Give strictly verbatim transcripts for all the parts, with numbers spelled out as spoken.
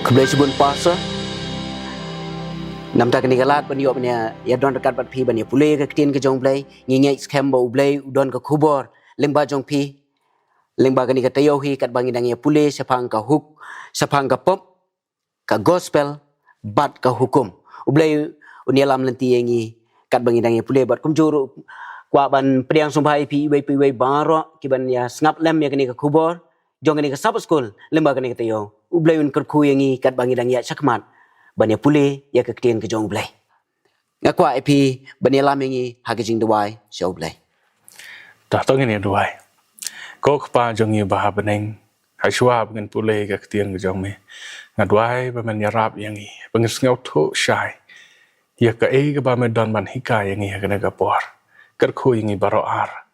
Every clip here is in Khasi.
Khublei shibun Pastor. Namta kane ka lad ban ïoh ban ïa, ïa don ryngkat bad phi ban ïa pule ka ktien ka jong U Blei. Ngi ngeit skhem ba U Blei u don ka khubor lyngba jong phi. Lyngba kane ka taïew hi katba ngi dang ïa pule shaphang ka huk, shaphang ka pop, ka gospel bad ka hukum. U Blei un ïalam lynti ïa ngi katba ngi dang ïa pule bad kumjuh ruh kwah ban pdiang sngewbha ïa phi iwei pa iwei baroh kiban ïa sngap lem ïa kane ka khubor jong kane ka Sabbath School lyngba kane ka taïew. U Blei un kyrkhu ïa ngi katba ngi dang ïa shakhmat ban ïa pule ïa ka ktien ka jong U Blei. Nga kwah ïa phi ban ïalam ïa ngi ha ka jingduwai sha U Blei. Ta to ngin ïa duwai. Ko Kpa jong ngi ba ha bneng, ha shuwa ba ngin pule ka ktien ka jong me, nga duwai ba men ïarap ïa ngi ba ngin sngewthuh shai ïa kaei kaba me don ban hikai ïa ngi ha kane ka por. Kyrkhu ïa ngi baroh ar.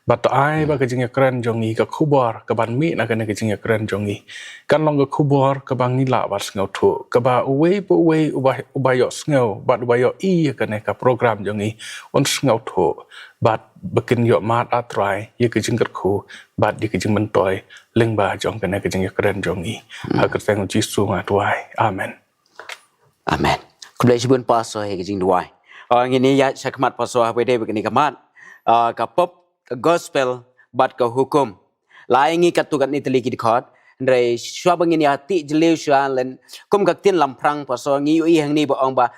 Bad to ai ba ka jingïakren jong ngi, ka khubor kaban mih na kane ka jingïakren jong ngi, kan long ka khubor kaba ngi lah ban sngewthuh, kaba uwei pa uwei uba, uba ïohsngew bad uba ïohi ïa kane ka program jong ngi un sngewthuh bad ba kin ïohmad, A Trai, ïa ka jingkyrkhu bad ïa ka jingmyntoi lyngba jong kane ka jingïakren jong ngi. Ha ka kyrteng U Jisu nga duwai. Amen. Amen. Khublei shibun Pastor ïa ka jingduwai. Ah, ngin ïa shakhmat Pastor ha kaba ïadei bad kane ka mat. Ah, ka pop, ka gospel bad ka hukum. La ai ngi katto katne tylli ki dkhot. Hynrei shuwa ba ngin ïa tih jylliew shuwa lem kum ka ktien lamphrang Pastor, ngi ïohi hangne ba ong ba,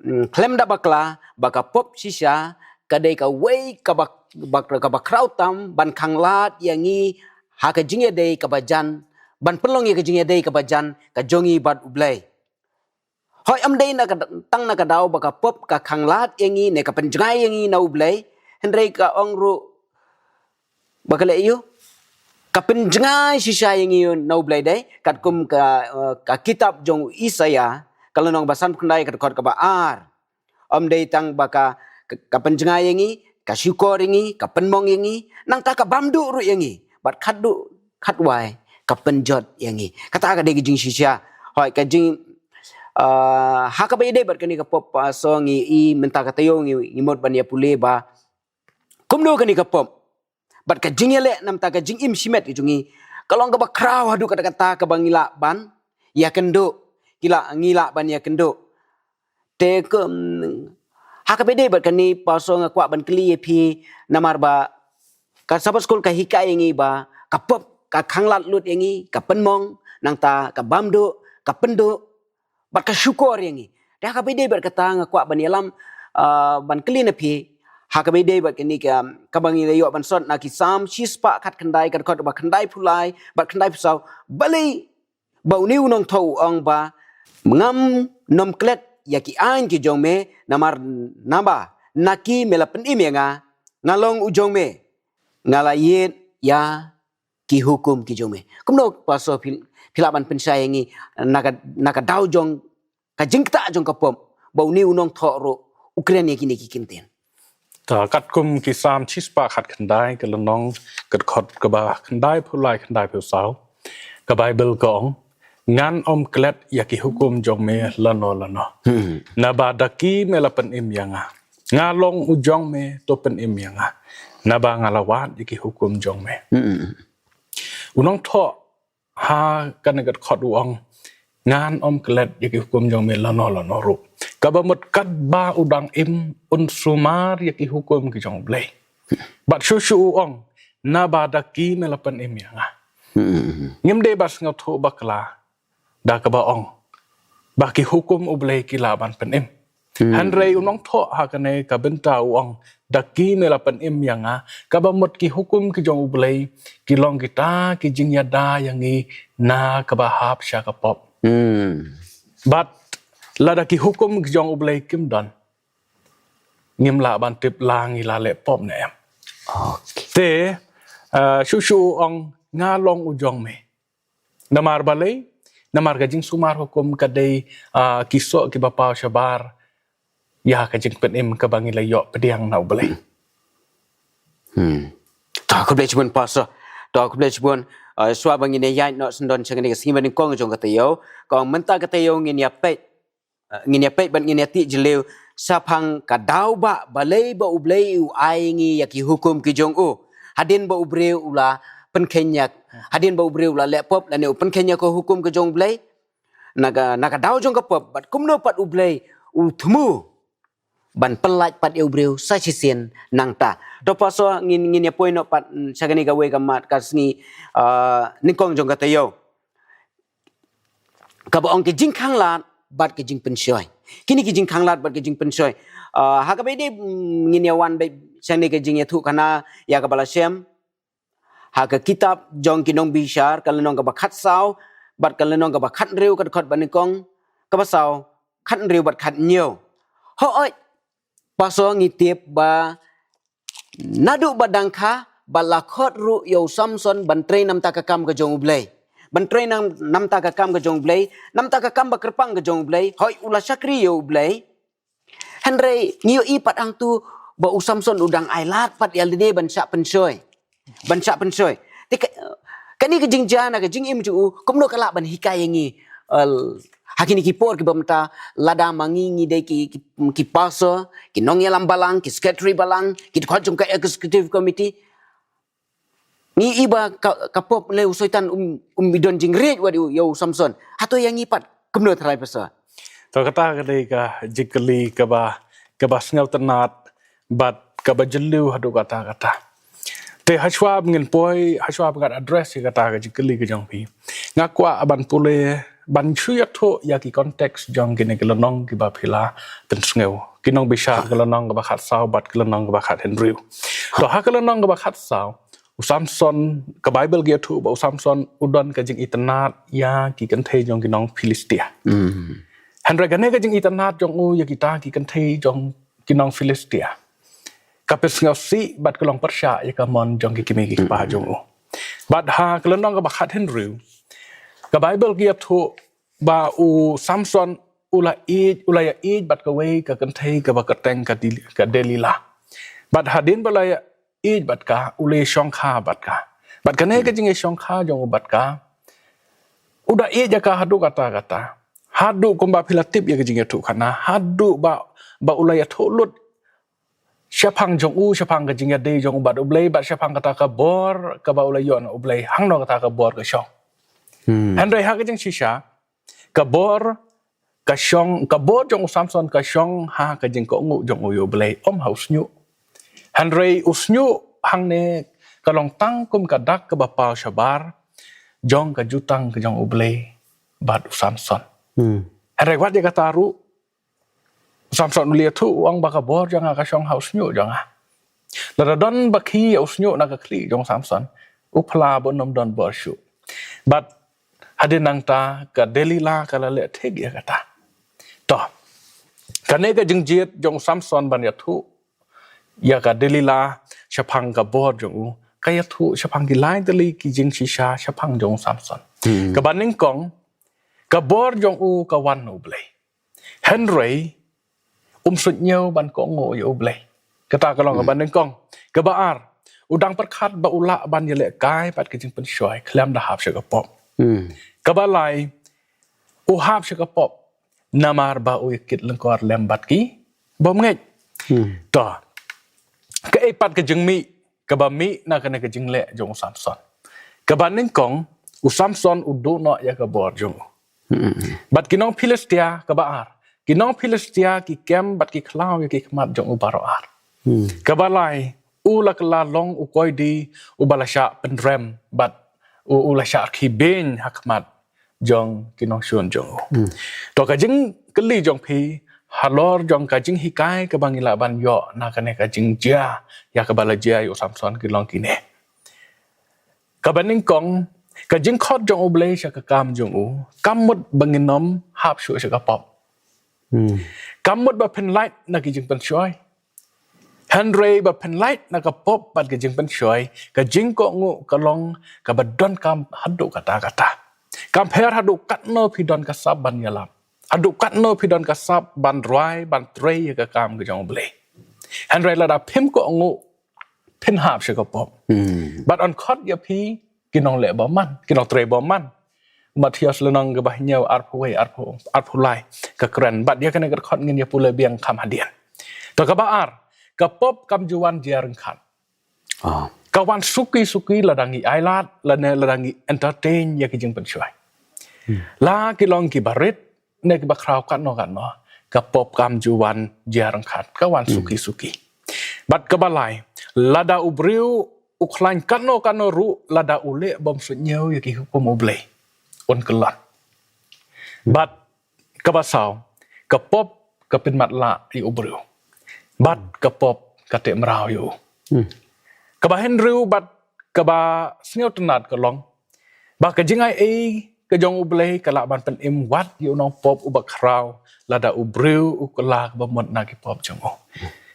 mm, khlem da bakla ba ka pop shisha ka dei kawei kaba, ba, kaba khraw tam ban khanglad ïa ngi ha ka jingïadei kaba jan, ban pynlong ïa ka jingïadei kaba jan ka jong ngi bad U Blei. Hooid, ym dei na ka, tang na ka daw ba ka pop ka khanglad ïa ngi ne ka pynjngai ïa ngi na U Blei, hynrei ka ong ruh ba ka leh ïa u, ka pynjngai shisha ïa ngi na U Blei dei, katkum ka, eh, ka kitab jong u Isaïah, ka lynnong ba sanphew khyndai, ka dkhot kaba ar. Ym dei tang ba ka, ka, ka pynjngai ïa ngi, ka shukor ïa ngi, ka pynmong ïa ngi, nangta ka bam duh ruh ïa ngi, bad khatduh khatwai ka pynjot ïa ngi. Kata ka dei ka jingshisha. Hooid, ka jing, ah, ha kaba ïadei bad kane ka pop, ah, Pastor, ngi i mynta ka taïew ngi, ngi mut ban ïa pule ba kumno kane ka pop bad ka jingïaleh namta ka jingim shimet ka jong ngi ka long kaba khraw haduh katta katta kaba ngi lah ban ïakynduh, ki lah, ngi lah ban ïakynduh. Te kum, ha kaba ïadei bad kane Pastor nga kwah ban kylli ïa phi, namar ba ka Sabbath School ka hikai ïa ngi ba ka pop ka khanglad lut ïa ngi, ka pynmong, nangta ka bam duh, ka pynduh bad ka shukor ïa ngi. Te ha kaba ïadei bad kata nga kwah ban ïalam, ah, ban kylli na phi ha kaba ïadei bad kane ka, kaba ngi la ïoh ban sot na ki Salm shispah khatkhyndai, ka dkhot ba khyndaiphew lai bad khyndaiphew saw. Balei ba une u nongthoh u ong ba, ngam nym klet ïa ki aiñ ki jong me, namar naba na ki me la pynim ïa nga, nga long u jong me, nga la ïit ïa ki hukum ki jong me. Kumno Pastor phi, phi lah ban pynshai ïa ngi na ka, na ka daw jong ka jingktah jong ka pop ba une u nongthoh ruh u kren ïa kine ki kyntien. Ta katkum ki Salm shispah khatkhyndai, ka lynnong, ka dkhot kaba khyndaiphew lai, khyndaiphew saw, ka Baibl ka ong, ngan ym klet ïa ki hukum jong me lano lano. Hmm. Naba da ki me la pynim ïa nga. Nga long u jong me, to pynim ïa nga. Naba nga la wad ïa ki hukum jong me. Hmm. U nongthoh ha kane ka dkhot u ong, ngan ym klet ïa ki hukum jong me lano lano ruh. Kaba mut katba u dang im un sumar ïa ki hukum ki jong U Blei. Bad shuh shuh u ong, naba da ki me la pynim ïa nga. Hmm. Ngim dei ban sngewthuh bakla da kaba ong ba ki hukum U Blei ki lah ban pynim. Hmm. Hynrei u nongthoh ha kane ka bynta u ong, da ki me la pynim ïa nga, kaba mut ki hukum ki jong U Blei ki long kita ki jingïada ïa ngi na kaba hap sha ka pop. Hmm. Bad lada ki hukum ki jong U Blei kim don, ngim lah ban tip la ngi la leh pop ne em. Okay. Te, eh, shuh shuh u ong, nga long u jong me. Namar balei? Namar ka jingsumar hukum ka dei, ah, ki soh kiba paw shabar ïa ka jingpynim kaba ngi la ïoh pdiang na U Blei. Hmm. Ta khublei shibun Pastor. Ta khublei shibun, ah, shuwa ba ngin ïa ïaid noh sngewdon sha kane ka sngi ba nyngkong jong ka taïew, ka ong mynta ka taïew ngin ïa peit, ah, ngin ïa peit bad ngin ïa tih jylliew shaphang ka daw ba balei ba U Blei u ai ngi ïa ki hukum ki jong u. Hadien ba u briew u la pynkheiñ ïa, hadien ba u briew u la leh pop lane u pynkheiñ ïa ka hukum ka jong U Blei, na ka, na ka daw jong ka pop, bad kumno pat U Blei u thmu ban pyllait pat ïa u briew sa shisien nangta. To pastor, ngin, ngin ïa poi noh pat, mm, sha kane kawei ka mat ka sngi, ah, nyngkong jong ka taïew. Kaba ong ki jingkhanglad bad ki jingpynshoi. Kine ki jingkhanglad bad ki jingpynshoi. Ah, ha kaba ïadei, mm, ngin ïa wan beit sha kane ka jingïathuhkhana ïa kaba la shem ha ka kitab jong ki Nongbishar, ka lynnong kaba khatsaw bad ka lynnong kaba khathynriew, ka dkhot ba nyngkong, kaba saw, khathynriew bad khathynñiew. Hooid, pastor, ngi tip ba naduh ba dang kha ba la khot ruh ïa u Samson ban trei namar ka kam ka jong U Blei. Ban trei nam, namar ka kam ka jong U Blei, namar ka kam ba kyrpang ka jong U Blei, hooid u la shakri ïa U Blei. Hynrei ngi ïohi pat hangtu ba u Samson u dang ailad pat ïa lade ban shah pynshoi. Ban shah pynshoi. Te ka, kane ka jingjia na ka jingim jong u, kumno ka lah ban hikai ïa ngi. Al, ha kine ki por kiba mynta, lada ma ngi ngi dei ki, ki, ki pastor, ki nongïalam balang, ki secretary balang, ki dkhot jong ka executive committee. Ngi i ba ka, ka pop lei u Soitan um, um i don jingriej wat ïa u, ïa u Samson. Hato ïa ngi pat kumno, trai pastor? To kata ka dei ka jingkylli kaba, kaba sngewtynnat bad kaba jylliew haduh katta katta. Te hashwa ba ngin poi, hashwa ba ngan address ïa kata ka jingkylli ka jong phi, nga kwah ban pule, ban shu ïathuh ïa ki context jong kine ki lynnong kiba phi la pynsngew. Ki Nongbishar, ka lynnong kaba khatsaw bad ka lynnong kaba khathynriew. To ha ka lynnong kaba khatsaw, u Samson, ka Baibl ka ïathuh ba u Samson u don ka jingitynnat ïa ki kynthei jong ki nong Philistia. Hynrei kane ka jingitynnat jong u ïa kita ki kynthei jong ki nong Philistia, ka pynsngewsih bad ka long pyrshah ïa ka mon jong ki kmie ki kpa jong u. Bad ha ka lynnong kaba khathynriew, ka Baibl ka ïathuh ba u Samson u la ïeit, u la ïa ïeit bad kawei ka kynthei kaba kyrteng ka Dil-, ka Delila. Bad hadien ba la ïa ïeit bad ka, u la shongkha bad ka. Bad kane ka jingïashongkha jong u bad ka, u da ïeit ïa ka haduh katta katta. Haduh kumba phi la tip ïa ka jingïathuhkhana, haduh ba, ba u la ïathuh lut shaphang jong u, shaphang ka jingïadei jong u bad U Blei, bad shaphang kata ka bor kaba u la ïoh na U Blei, hangno kata ka bor ka shong. Hynrei ha ka jingshisha, ka bor ka shong, ka bor jong u Samson ka shong ha ka jingkohnguh jong u ïa U Blei, ym ha u shñiuh. Hynrei u shñiuh hangne ka long tang kum ka dak kaba paw shabar jong ka jutang ka jong U Blei bad u Samson. Hynrei wat ïa kata ruh, u Samson u la ïathuh, u ong ba ka bor jong nga ka shong ha u shñiuh jong nga. Lada don ba khie ïa u shñiuh na ka khlieh jong u Samson, u phla ba un ym don bor shuh. Bad hadien nangta ka Delila ka la leh thik ïa kata. To, kane ka jingjied jong u Samson ban ïathuh ïa ka Delila shaphang ka bor jong u, ka ïathuh shaphang ki lai tylli ki jingshisha shaphang jong u Samson. Kaba nyngkong, ka bor jong u ka wan na U Blei. Hynrei um suidñiew ban kohnguh ïa U Blei. Kata ka long kaba nyngkong. Kaba ar, u dang pyrkhat ba u lah ban ïalehkai bad ka jingpynshoi khlem da hap sha ka pop. Kaba lai, u hap sha ka pop namar ba u ïakit lyngkor lem bad ki bymngeit. To, kaei pat ka jingmih kaba mih na kane ka jingleh jong u Samson? Kaba nyngkong, u Samson u duh noh ïa ka bor jong u. Bad ki nong Philistia, kaba ar, ki nong Philistia ki kem bad ki khlaw ïa ki khmat jong u baroh ar. Kaba lai, u la kylla long u koidi uba la shah pynrem bad u, u la shah khie beiñ ha khmat jong ki nongshun jong u. To, ka jingkylli jong phi halor jong ka jinghikai kaba ngi lah ban ïoh na kane ka jingjia ïa kaba la jia ïa u Samson ki long kine. Kaba nyngkong, ka jingkhot jong U Blei sha ka kam jong u kam mut ba ngin ym hap shuh sha ka pop. Kam mut ba phin lait na ki jingpynshoi. Hynrei ba phin lait na ka pop bad ka jingpynshoi, ka jingkohnguh ka long kaba donkam haduh katta katta. Kam pher haduh katno phi don ka sap ban ïalap, haduh katno phi don ka sap ban rwai, ban trei ïa ka kam ka jong U Blei. Hynrei lada phim kohnguh, phin hap sha ka pop. Bad yn khot ïa phi ki nongleh bymman, ki nongtrei bymman. Mathaios lynnong kaba hynñiew, arphew wei, arphew, arphew lai, ka kren. Bad ïa kane ka dkhot ngin ïa pule biang kham hadien. To, kaba ar, ka pop kam ju wan jia ryngkat. Ka wan suki suki lada ngi ailad, lane lada ngi entertain ïa ki jingpynshoi. La ki long kiba rit ne kiba khraw katno katno, ka pop kam ju wan jia ryngkat, ka wan suki suki. Bad kaba lai, lada u briew u khlaiñ katno katno ruh, lada u leh bym suidñiew ïa ki hukum U Blei, un kyllon. Bad kaba saw, ka pop ka pynmat lah ïa u briew. Bad ka pop ka teh mraw ïa u. Kaba hynriew bad kaba sngewtynnad ka long ba ka jingai ei ka jong U Blei ka lah ban pynim wat ïa u nongpop uba khraw lada u briew u kylla kaba mut na ki pop jong u.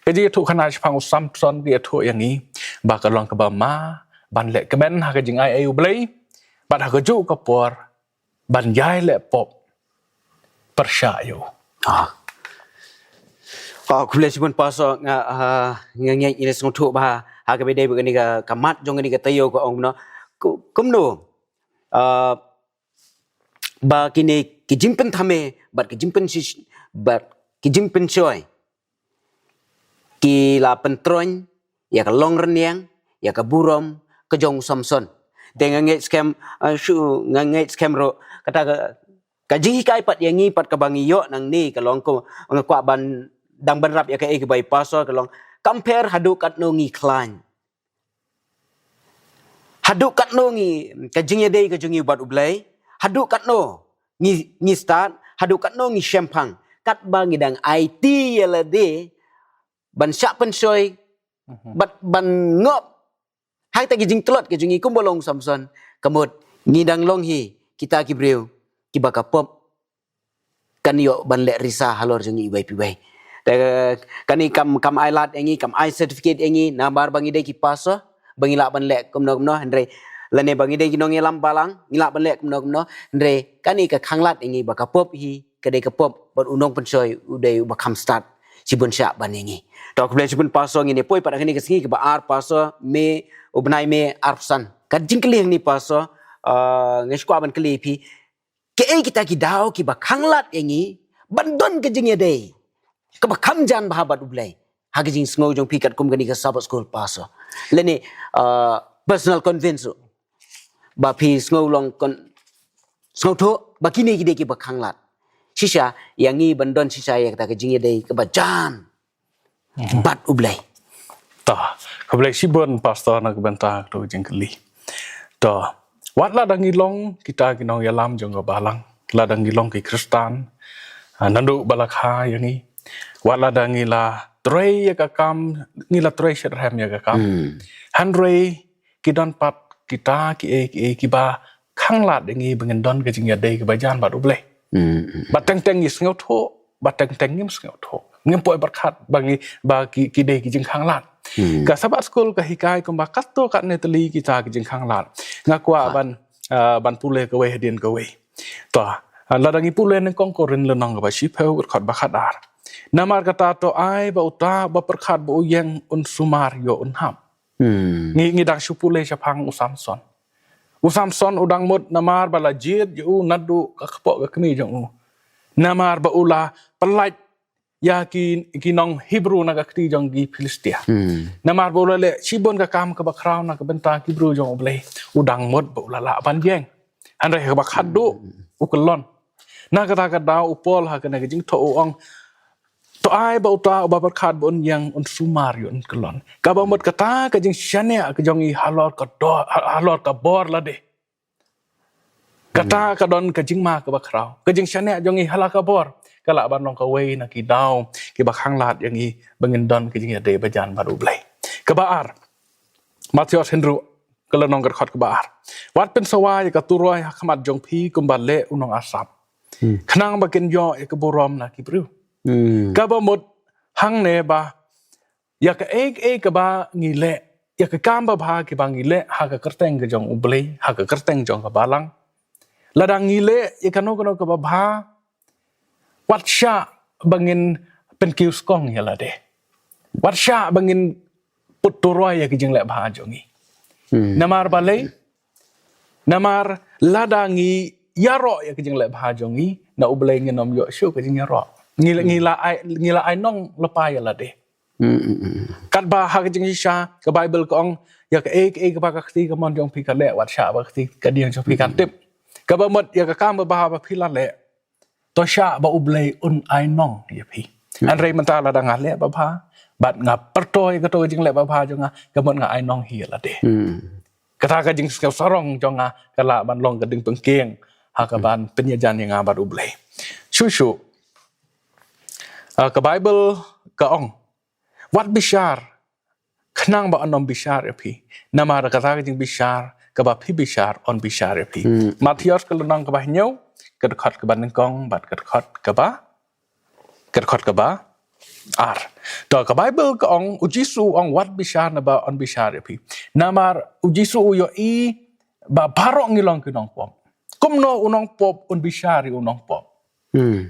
Ka jingïathuhkhana shaphang u Samson ka ïathuh ïa ngi ba ka long kaba ma ban leh kmen ha ka jingai ei U Blei, bad ha kajuh ka por ban ïai leh pop pyrshah ïa u. Ah. Ah, khublei shibun Pastor, nga, ah, nga ngeit ngi la sngewthuh ba ha kaba dei ba kane ka, ka mat jong kane ka taïew ka ong kumno. Ku-, kumno, ah, ba kine ki jingpynthame bad ki jingpynshish bad ki jingpynshoi ki la pyntroiñ ïa ka long rynïeng, ïa ka burom ka jong u Samson. Te nga ngeit skhem, ah, shu, nga ngeit skhem ruh kata ka, ka jinghikai pat ïa ngi pat kaba ngi ïoh nangne ka long ko, nga kwah ban dang bynrap ïa kaei kaba ïa Pastor ka long, kam pher haduh katno ngi khlaiñ, haduh katno ngi, ka jingïadei ka jong ngi bad U Blei, haduh katno ngi, ngi stad, haduh katno ngi shemphang, katba ngi dang aiti ïa lade ban shah pynshoi, bad ban ngop ha kita ki jingtlot ki jong ngi kumba long Samson, ka mut ngi dang long hi kita ki briew kiba ka pop kan ïoh ban leh risa halor jong ngi iwei pa iwei. Te kane kam, kam ai lad ïa ngi, kam ai certificate ïa ngi namar ba ngi dei ki Pastor ba ngi lah ban leh kumno kumno, hynrei lane ba ngi dei ki nongïalam balang ngi lah ban leh kumno kumno, hynrei kane ka khanglad ïa ngi ba ka pop hi ka dei ka pop bad u nongpynshoi u dei uba kham stad shibun shah ban ïa ngi. To khublei shibun Pastor, ngin ïa poi pat ha kane ka sngi kaba ar Pastor, May, u bnai May arphew san. Ka jingkylli hangne Pastor, ah, nga shu kwah ban kylli phi, kaei kita ki daw kiba khanglad ïa ngi ban don ka jingïadei kaba kham jan bha bad U Blei ha ka jingsngew jong phi katkum kane ka Sabbath School Pastor, lane, ah, personal convince ruh ba phi sngew long kon, sngewthuh ba kine ki dei kiba khanglad shisha ïa ngi ban don shisha ïa kata ka jingïadei kaba jan bad U Blei. To, khublei shibun Pastor na ka bynta kato ka jingkylli. To, wat lada ngi long kita ki nongïalam jong ka balang, lada ngi long ki Khristan, ah, naduh ba la kha ïa ngi, wat lada ngi la trei ïa ka kam, ngi la trei shitrhem ïa ka kam, hynrei ki don pat kita kiei kiei kiba khanglad ïa ngi ba ngin don ka jingïadei kaba jan bad U Blei. Ba teng teng ngi sngewthuh, ba teng teng ngim sngewthuh, ngim poi pyrkhat ba ngi, ba ki, ki dei ki jingkhanglad. Ka Sabbath School ka hikai kumba katto katne tylli kita ki jingkhanglad. Nga kwah ban, ah, ban pule kawei hadien kawei. To, ah, lada ngi pule nyngkong Korinth lynnong kaba shiphew, dkhot ba khatar. Namar kata to ai ba uta uba pyrkhat ba u ïeng un sumar ïoh un hap. Ngi, ngi dang shu pule shaphang u Samson. U Samson u dang mut namar ba la jied ïa u naduh ka kpoh ka kmie jong u. Namar ba u la pyllait ïa ki, ki nong Hebru na ka kti jong ki Philistia. Namar ba u la leh shibun ka kam kaba khraw na ka bynta ki briew jong U Blei, u dang mut ba u la lah ban ïeng. Hynrei ha kaba khatduh u kyllon. Na kata ka daw u Paul ha kane ka jingthoh u ong, to ai ba uta uba pyrkhat ba un ïeng un sumar ïoh un kyllon. Kaba mut kata ka jingshaniah ka jong ngi halor ka dor, ha-, halor ka bor lade. Kata ka don ka jingma kaba khraw. Ka jingshaniah jong ngi halor ka bor ka lah ban long kawei na ki daw kiba khanglad ïa ngi ba ngin don ka jingïadei ba jan bad U Blei. Kaba ar, Mathaios hynriew, ka lynnong, ka dkhot kaba ar. Wat pynsawa ïa ka turoi ha khmat jong phi kumba leh u nongarsap, khnang ba kin ïoh ïa ka burom na ki briew. Kaba mut hangne ba ïa kaei kaei kaba ngi leh, ïa ka kam babha kiba ngi leh ha ka kyrteng ka jong U Blei, ha ka kyrteng jong ka balang, lada ngi leh ïa kano kano kaba bha, wat shah ba ngin pynkiew skong ïa lade. Wat shah ba ngin put turoi ïa ka jingleh bha jong ngi. Namar balei? Namar lada ngi ïaroh ïa ka jingleh bha jong ngi, na U Blei ngin ym ïoh shuh ka jingïaroh. Ngi la, ngi la ai, ngi la ai nong lypa ïa lade. Katba ha ka jingshisha ka Baibl ka ong, ïa kaei kaei kaba ka kti kamon jong phi ka leh, wat shah ba ka kti kadiang jong phi kan tip. Kaba mut ïa ka kam babha ba phi la leh, to shah ba U Blei un ai nong ïa phi. Hynrei mynta lada nga leh babha bad nga pyrto ïa kato ka jingleh babha jong nga, ka mut nga ai nong hi ïa lade. Kata ka jingsngew sarong jong nga ka lah ban long ka ding pynkieng ha kaban pynïajan ïa nga bad U Blei. Shuh shuh, ah, ka Baibl ka ong, wat bishar khnang ba yn ym bishar ïa phi, namar kata ka jingbishar kaba phi bishar yn bishar ïa phi. Mathaios ka lynnong kaba hynñiew, ka dkhot kaba nyngkong bad ka dkhot kaba, ka dkhot kaba ar. To, ka Baibl ka ong, U Jisu u ong, wat bishar naba yn bishar ïa phi. Namar U Jisu u ïohi ba baroh ngi long ki nongpop. Kumno u nongpop un bishar ïa u nongpop?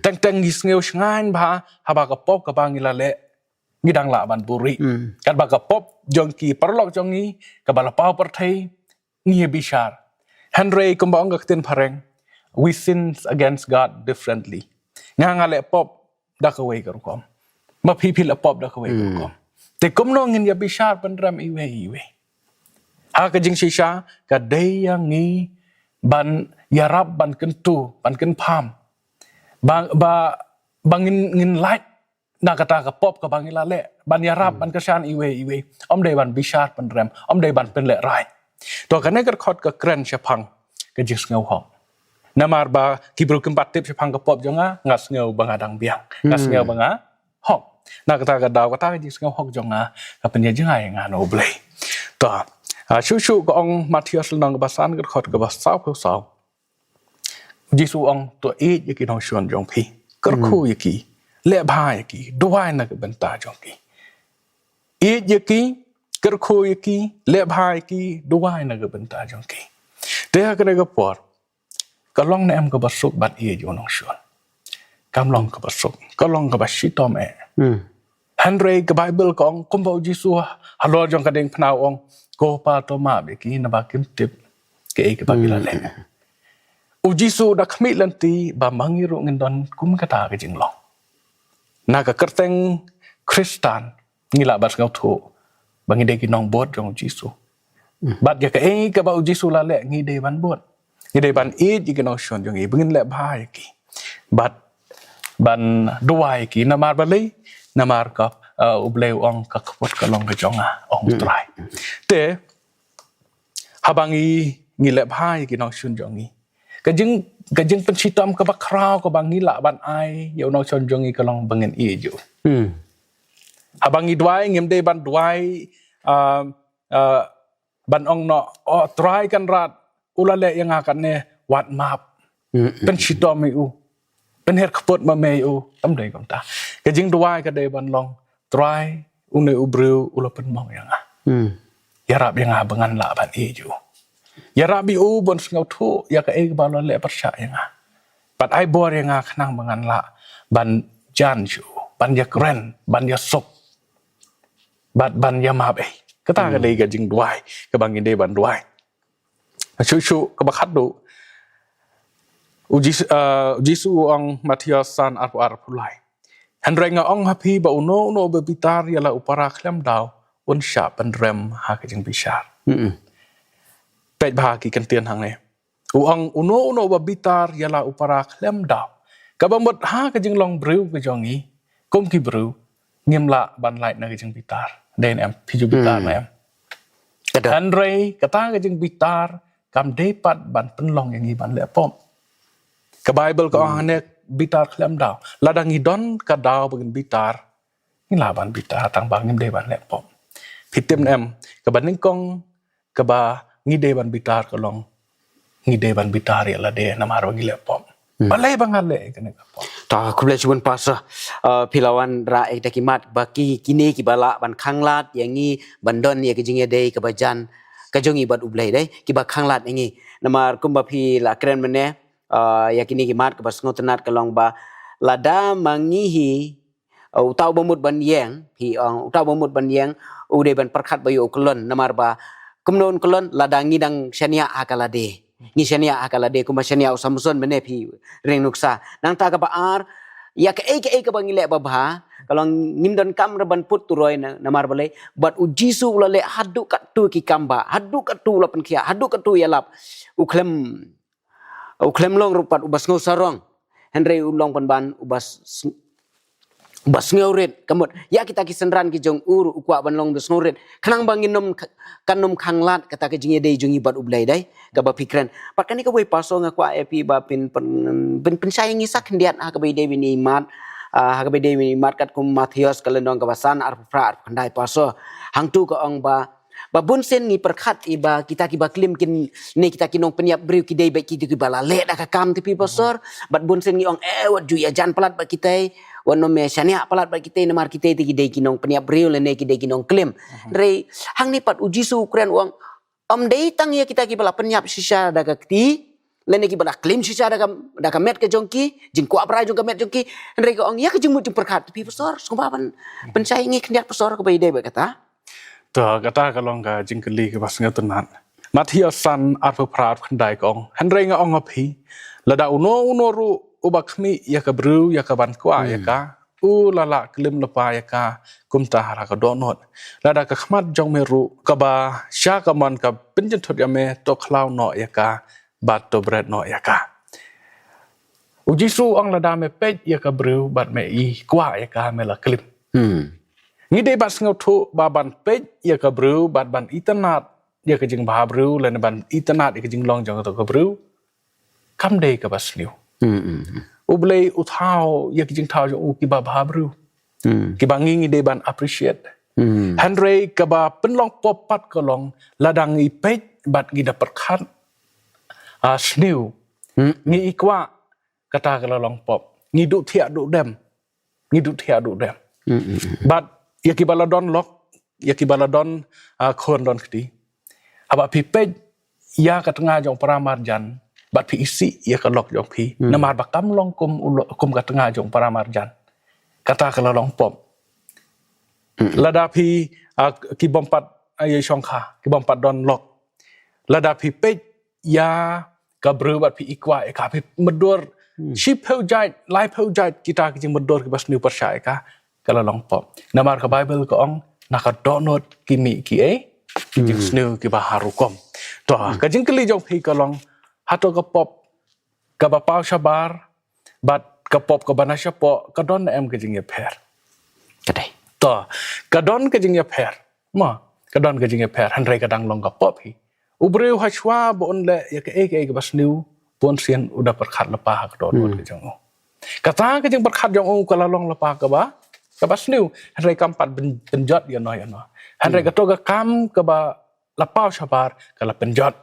Teng teng ngi sngew shngaiñ bha haba ka pop kaba ngi la leh ngi dang lah ban buhrieh. Katba ka pop jong ki paralok jong ngi kaba la paw pyrthei ngi ïa bishar. Hynrei kumba ong ka ktien phareng, we sin against God differently. Nga nga leh pop da kawei ka rukom, ma phi phi leh pop da kawei ka rukom. Te kumno ngin ïa bishar pynrem iwei iwei? Ha ka jingshisha ka dei ïa ngi ban ïarap, ban kyntu, ban kynpham, ba, ba, ba ngin, ngin lait na kata ka pop kaba ngi la leh, ban ïarap, ban kyrshan iwei iwei. Ym dei ban bishar pynrem, ym dei ban pynlehraiñ. To, kane ka dkhot ka kren shaphang ka jingsngew hok. Namar ba ki briew kim pat tip shaphang ka pop jong nga, nga sngew ba nga dang biang, nga sngew ba nga hok. Na kata ka daw kata ka jingsngew hok jong nga ka pynïajngai ïa nga na U Blei. To, ah, shuh shuh ka ong Mathaios lynnong kaba san ka dkhot kaba sawphew saw. Jisu u ong, to ïeit ïa ki nongshun jong phi, kyrkhu ïa ki, leh bha ïa ki, duwai na ka bynta jong ki. Ïeit ïa ki, kyrkhu ïa ki, leh bha ïa ki, duwai na ka bynta jong ki. Te ha kane ka por ka long ne em kaba suk ban ïeit ïa u nongshun? Kam long kaba suk, ka long kaba shitom eh. Hynrei ka Baibl ka ong kumba U Jisu halor jong ka diengphna u ong, ko Pa, to map ïa ki naba kim tip kaei kaba ki la leh. U Jisu u da khmih lynti ba ma ngi ruh ngin don kum kata ka jinglong. Na ka kyrteng Khristan ngi lah ban sngewthuh ba ngi dei ki nongbud jong U Jisu. Bad ïa kaei kaba U Jisu u la leh ngi dei ban bud. Ngi dei ban ïeit ïa ki nongshun jong ngi, ba ngin leh bha ïa ki, bad ban duwai ïa ki. Namar balei? Namar ka, uh, U Blei u ong, ka kput ka long ka jong nga, ong U Trai. Te haba ngi, ngi leh bha ïa ki nongshun jong ngi, ka jing, ka jingpynshitom kaba khraw kaba ngi lah ban ai ïa u nongshun jong ngi ka long ba ngin ïeit ïa u. Haba ngi duwai, ngim dei ban duwai, uh, uh, ban ong noh, oh Trai Kynrad, u la leh ïa nga katne, wat map. Pynshitom ïa u, pynher kput ma me ïa u. Kam dei kumta. Ka jingduwai ka dei ban long, Trai, une u briew u la pynmong ïa nga. Ïarap ïa nga ba ngan lah ban ïeit ïa u. Ïarap ïa u ban sngewthuh ïa kaei ba u la leh pyrshah ïa nga. Bad ai bor ïa nga khnang ba ngan lah ban jan shuh, ban ïakren, ban ïasuk, bad ban ïamap eh. Kata ka dei ka jingduwai kaba ngi dei ban duwai. Shuh shuh kaba khatduh, U Jisu, uh, U Jisu u ong, Mathaios san, arphew ar, arphew lai, hynrei nga ong ha phi ba uno uno uba bitar ïa la u para khlem daw un shah pynrem ha ka jingbishar. Peit bha ki kyntien hangne. U ong uno uno uba bitar ïa la u para khlem daw. Kaba mut ha ka jinglong briew ka jong ngi, kum ki briew, ngim lah ban lait na ka jingbitar. Dei ne em, phi ju bitar ne em? Hynrei kata ka jingbitar kam dei pat ban pynlong ïa ngi ban leh pop. Ka Baibl ka ong hangne, bitar khlem daw. Lada ngi don ka daw ba ngin bitar, ngi lah ban bitar, tang ba ngim dei ban leh pop. Phi tip ne em, kaba nyngkong kaba ngi dei ban bitar ka long, ngi dei ban bitar ïa lade namar ba ngi leh pop. Balei ba nga leh kane ka pop? Ta, khublei shibun Pastor. Uh, phi la wanrah ïa kita ki mat ba ki, kine kiba lah ban khanglad ïa ngi ban don ïa ka jingïadei kaba jan ka jong ngi bad U Blei, dei kiba khanglad ïa ngi. Namar kumba phi la kren mynne, uh, ïa kine ki mat, kaba sngewtynnat ka long ba lada ma ngi hi, uh, uta uba mut ban ïeng, phi ong, uta uba mut ban ïeng u dei ban pyrkhat ba ïoh u kyllon, namar ba kumno un kyllon? Lada ngi dang shaniah ha ka lade. Ngi shaniah ha ka lade kumba shaniah u Samson mynne, phi ring nuksa. Nangta kaba ar, ïa kaei kaei kaba ngi leh babha ka long ngim donkam re ban put turoi, na, namar balei? Bad U Jisu u la leh haduh katto ki kam ba, haduh katto u la pynkhiah, haduh katto u ïalap. U khlem u khlem long ruh pat uba sngewsarong, hynrei u long pynban uba s- uba sngewrit. Kamut ïa kita ki synran ki jong u ruh u kwah ban long uba sngewrit, khnang ba ngin ym k- kan ym khanglad kata ka jingïadei jong ngi bad U Blei, dei kaba phi kren. Bad kane kawei, pastor, nga kwah ïa phi ba phin pyn- pyn- pynshai ngi sa khyndiat ha kaba ïadei bad ine i mat, ah, ha kaba ïadei bad ine i mat katkum Mathaios ka lynnong kaba san, arphew phra, arphew khyndai, pastor. Hangtu ka ong ba ba bun sien ngi pyrkhat ïa ba kita kiba klim kin, ne kita ki nongpynïap briew ki dei bad kito kiba la leh da ka kam te, phi pastor. Bad bun sien ngi ong, eh, wat ju ïajan palat bad kitei, wat nym ïa shaniah palat bad kitei, namar kitei te ki dei ki nongpynïap briew lane ki dei ki nongklim. Hynrei hangne pat U Jisu u kren, u ong, ym dei tang ïa kita kiba la pynïap shisha da ka kti lane kiba la klim shisha da ka, da ka met ka jong ki, jingkwah brai jong ka met jong ki, hynrei ka ong ïa ka jingmut jingpyrkhat te, phi pastor. Sngewbha ban pynshai ngi khyndiat, pastor, kaba ïadei bad kata. To, kata ka long ka jingkylli kaba sngewtynnat. Mathaios san, arphew phra, arphew khyndai ka ong, hynrei nga ong ha phi, lada uno uno ruh uba khmih ïa ka briew ïa ka ban kwah ïa ka, u la lah klim lypa ïa ka kumta ha ka dohnud. Lada ka khmat jong me ruh kaba sha kamon ka pynjynthut ïa me, to khlaw noh ïa ka bad to bret noh ïa ka. U Jisu u ong lada me peit ïa ka briew bad me i kwah ïa ka, me la klim. Hmm. Ngi dei ban sngewthuh ba ban peit ïa ka briew bad ban itynnad ïa ka jingbha briew lane ban itynnad ïa ka jinglong jong kato ka briew, kam dei kaba sniew. Hmm, hmm, hmm. U Blei u thaw ïa ki jingthaw jong u kiba bha briew. Hmm. Kiba ngi ngi dei ban appreciate. Hmm. Hynrei kaba pynlong pop pat ka long lada ngi peit bad ngi da pyrkhat, ah, sniew. Hmm. Ngi i kwah, kata ka la long pop. Ngi duh thiah duh dem. Ngi duh thiah duh dem. Hmm, hmm, hmm. Bad ïa kiba la don lok, ïa kiba la don, ah, khun don kti, haba phi peit ïa ka tnga jong para marjan bad phi isih ïa ka lok jong phi, hmm, namar ba kam long kum u lo-, kum ka tnga jong para marjan, kata ka la long pop. Hmm. Lada phi, ah, ki bym pat, ah, ïa shongkha, ki bym pat don lok, lada phi peit ïa ka briew bad phi i kwah ïa ka, phi mutdur, hmm, shiphew jait, laiphew jait kita ki jingmutdur kiba sniew pyrshah ïa ka, ka la long pop. Namar ka Baibl ka ong, na ka dohnud ki mih kiei ki, hmm, jingsniew kiba har rukom. To, hmm, ka jingkylli jong phi ka long, hato ka pop kaba paw shabar bad ka pop kaba na shapoh ka don ne em ka jingïapher? Ka dei. To, ka don ka jingïapher. Mo, ka don ka jingïapher, hynrei ka dang long ka pop hi. U briew hashwa ba un leh ïa kaei kaei kaba sniew, bun sien u da pyrkhat lypa ha ka dohnud, hmm, ka jong u. Kata ka jingpyrkhat jong u ka la long lypa kaba, kaba sniew, hynrei kam pat pyn-, pynjot ïano ïano. Hynrei, hmm, kato ka kam kaba la paw shabar ka la pynjot.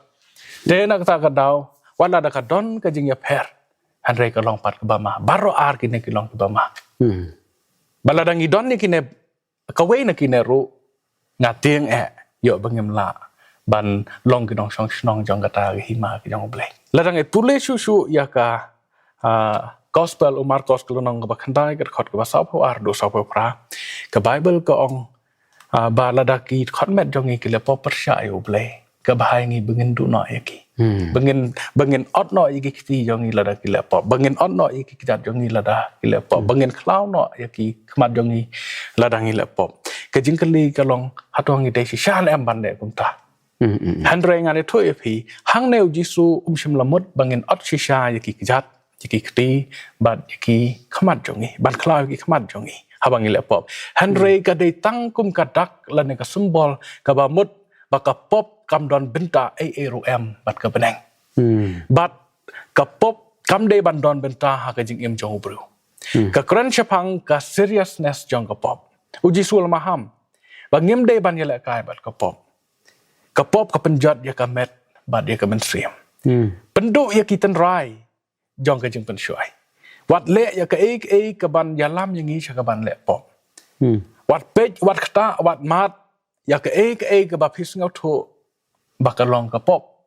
Te na kata ka daw, wat lada ka don ka jingïapher, hynrei ka long pat kaba ma. Baroh ar kine ki long kiba ma. Hmm. Bad lada ngi don ïa kine, kawei na kine ruh, nga tieng eh ïoh ba ngim lah ban long ki nongshong shnong jong kata ka hima ka jong U Blei. Lada ngi pule shuh shuh ïa ka, ah, Gospel u Markos ka lynnong kaba khyndai, ka dkhot kaba sawphew ar haduh sawphew phra, ka Baibl ka ong, ah, ba lada ki dkhot met jong ngi ki leh pop pyrshah ïa U Blei, ka bha ïa ngi ba ngin duh noh ïa ki. Hmm. Ba ngin, ba ngin ot noh ïa ki kti jong ngi lada ki leh pop. Ba ngin ot noh ïa ki kjat jong ngi lada ki leh pop. Hmm. Ba ngin khlaw noh ïa ki khmat jong ngi lada ngi leh pop. Ka jingkylli ka long, hato ngi dei shisha ne em ban leh kumta? Hmm, hmm, hmm. Hynrei ngan ïathuh ïa phi, hangne U Jisu um shym la mut ba ngin ot shisha ïa ki kjat, ïa ki kti, bad ïa ki khmat jong ngi, ban khlaw ïa ki khmat jong ngi haba ngi leh pop. Hynrei, hmm, ka dei tang kum ka dak lane ka symbol kaba mut ba ka pop kam don bynta ei ei ruh em bad ka bneng. Hmm. Bad ka pop kam dei ban don bynta ha ka jingim jong u briew. Hmm. Ka kren shaphang ka seriousness jong ka pop. U Jisu u la maham ba ngim dei ban ïalehkai bad ka pop. Ka pop ka pynjot ïa ka met bad ïa ka mynsiem. Hmm. Pynduh ïa ki tynrai jong ka jingpynshoi. Wat leh ïa kaei kaei kaban ïalam ïa ngi sha kaban leh pop. Hmm. Wat peit, wat ktah, wat mad ïa kaei kaei kaba phi sngewthuh ba ka long ka pop.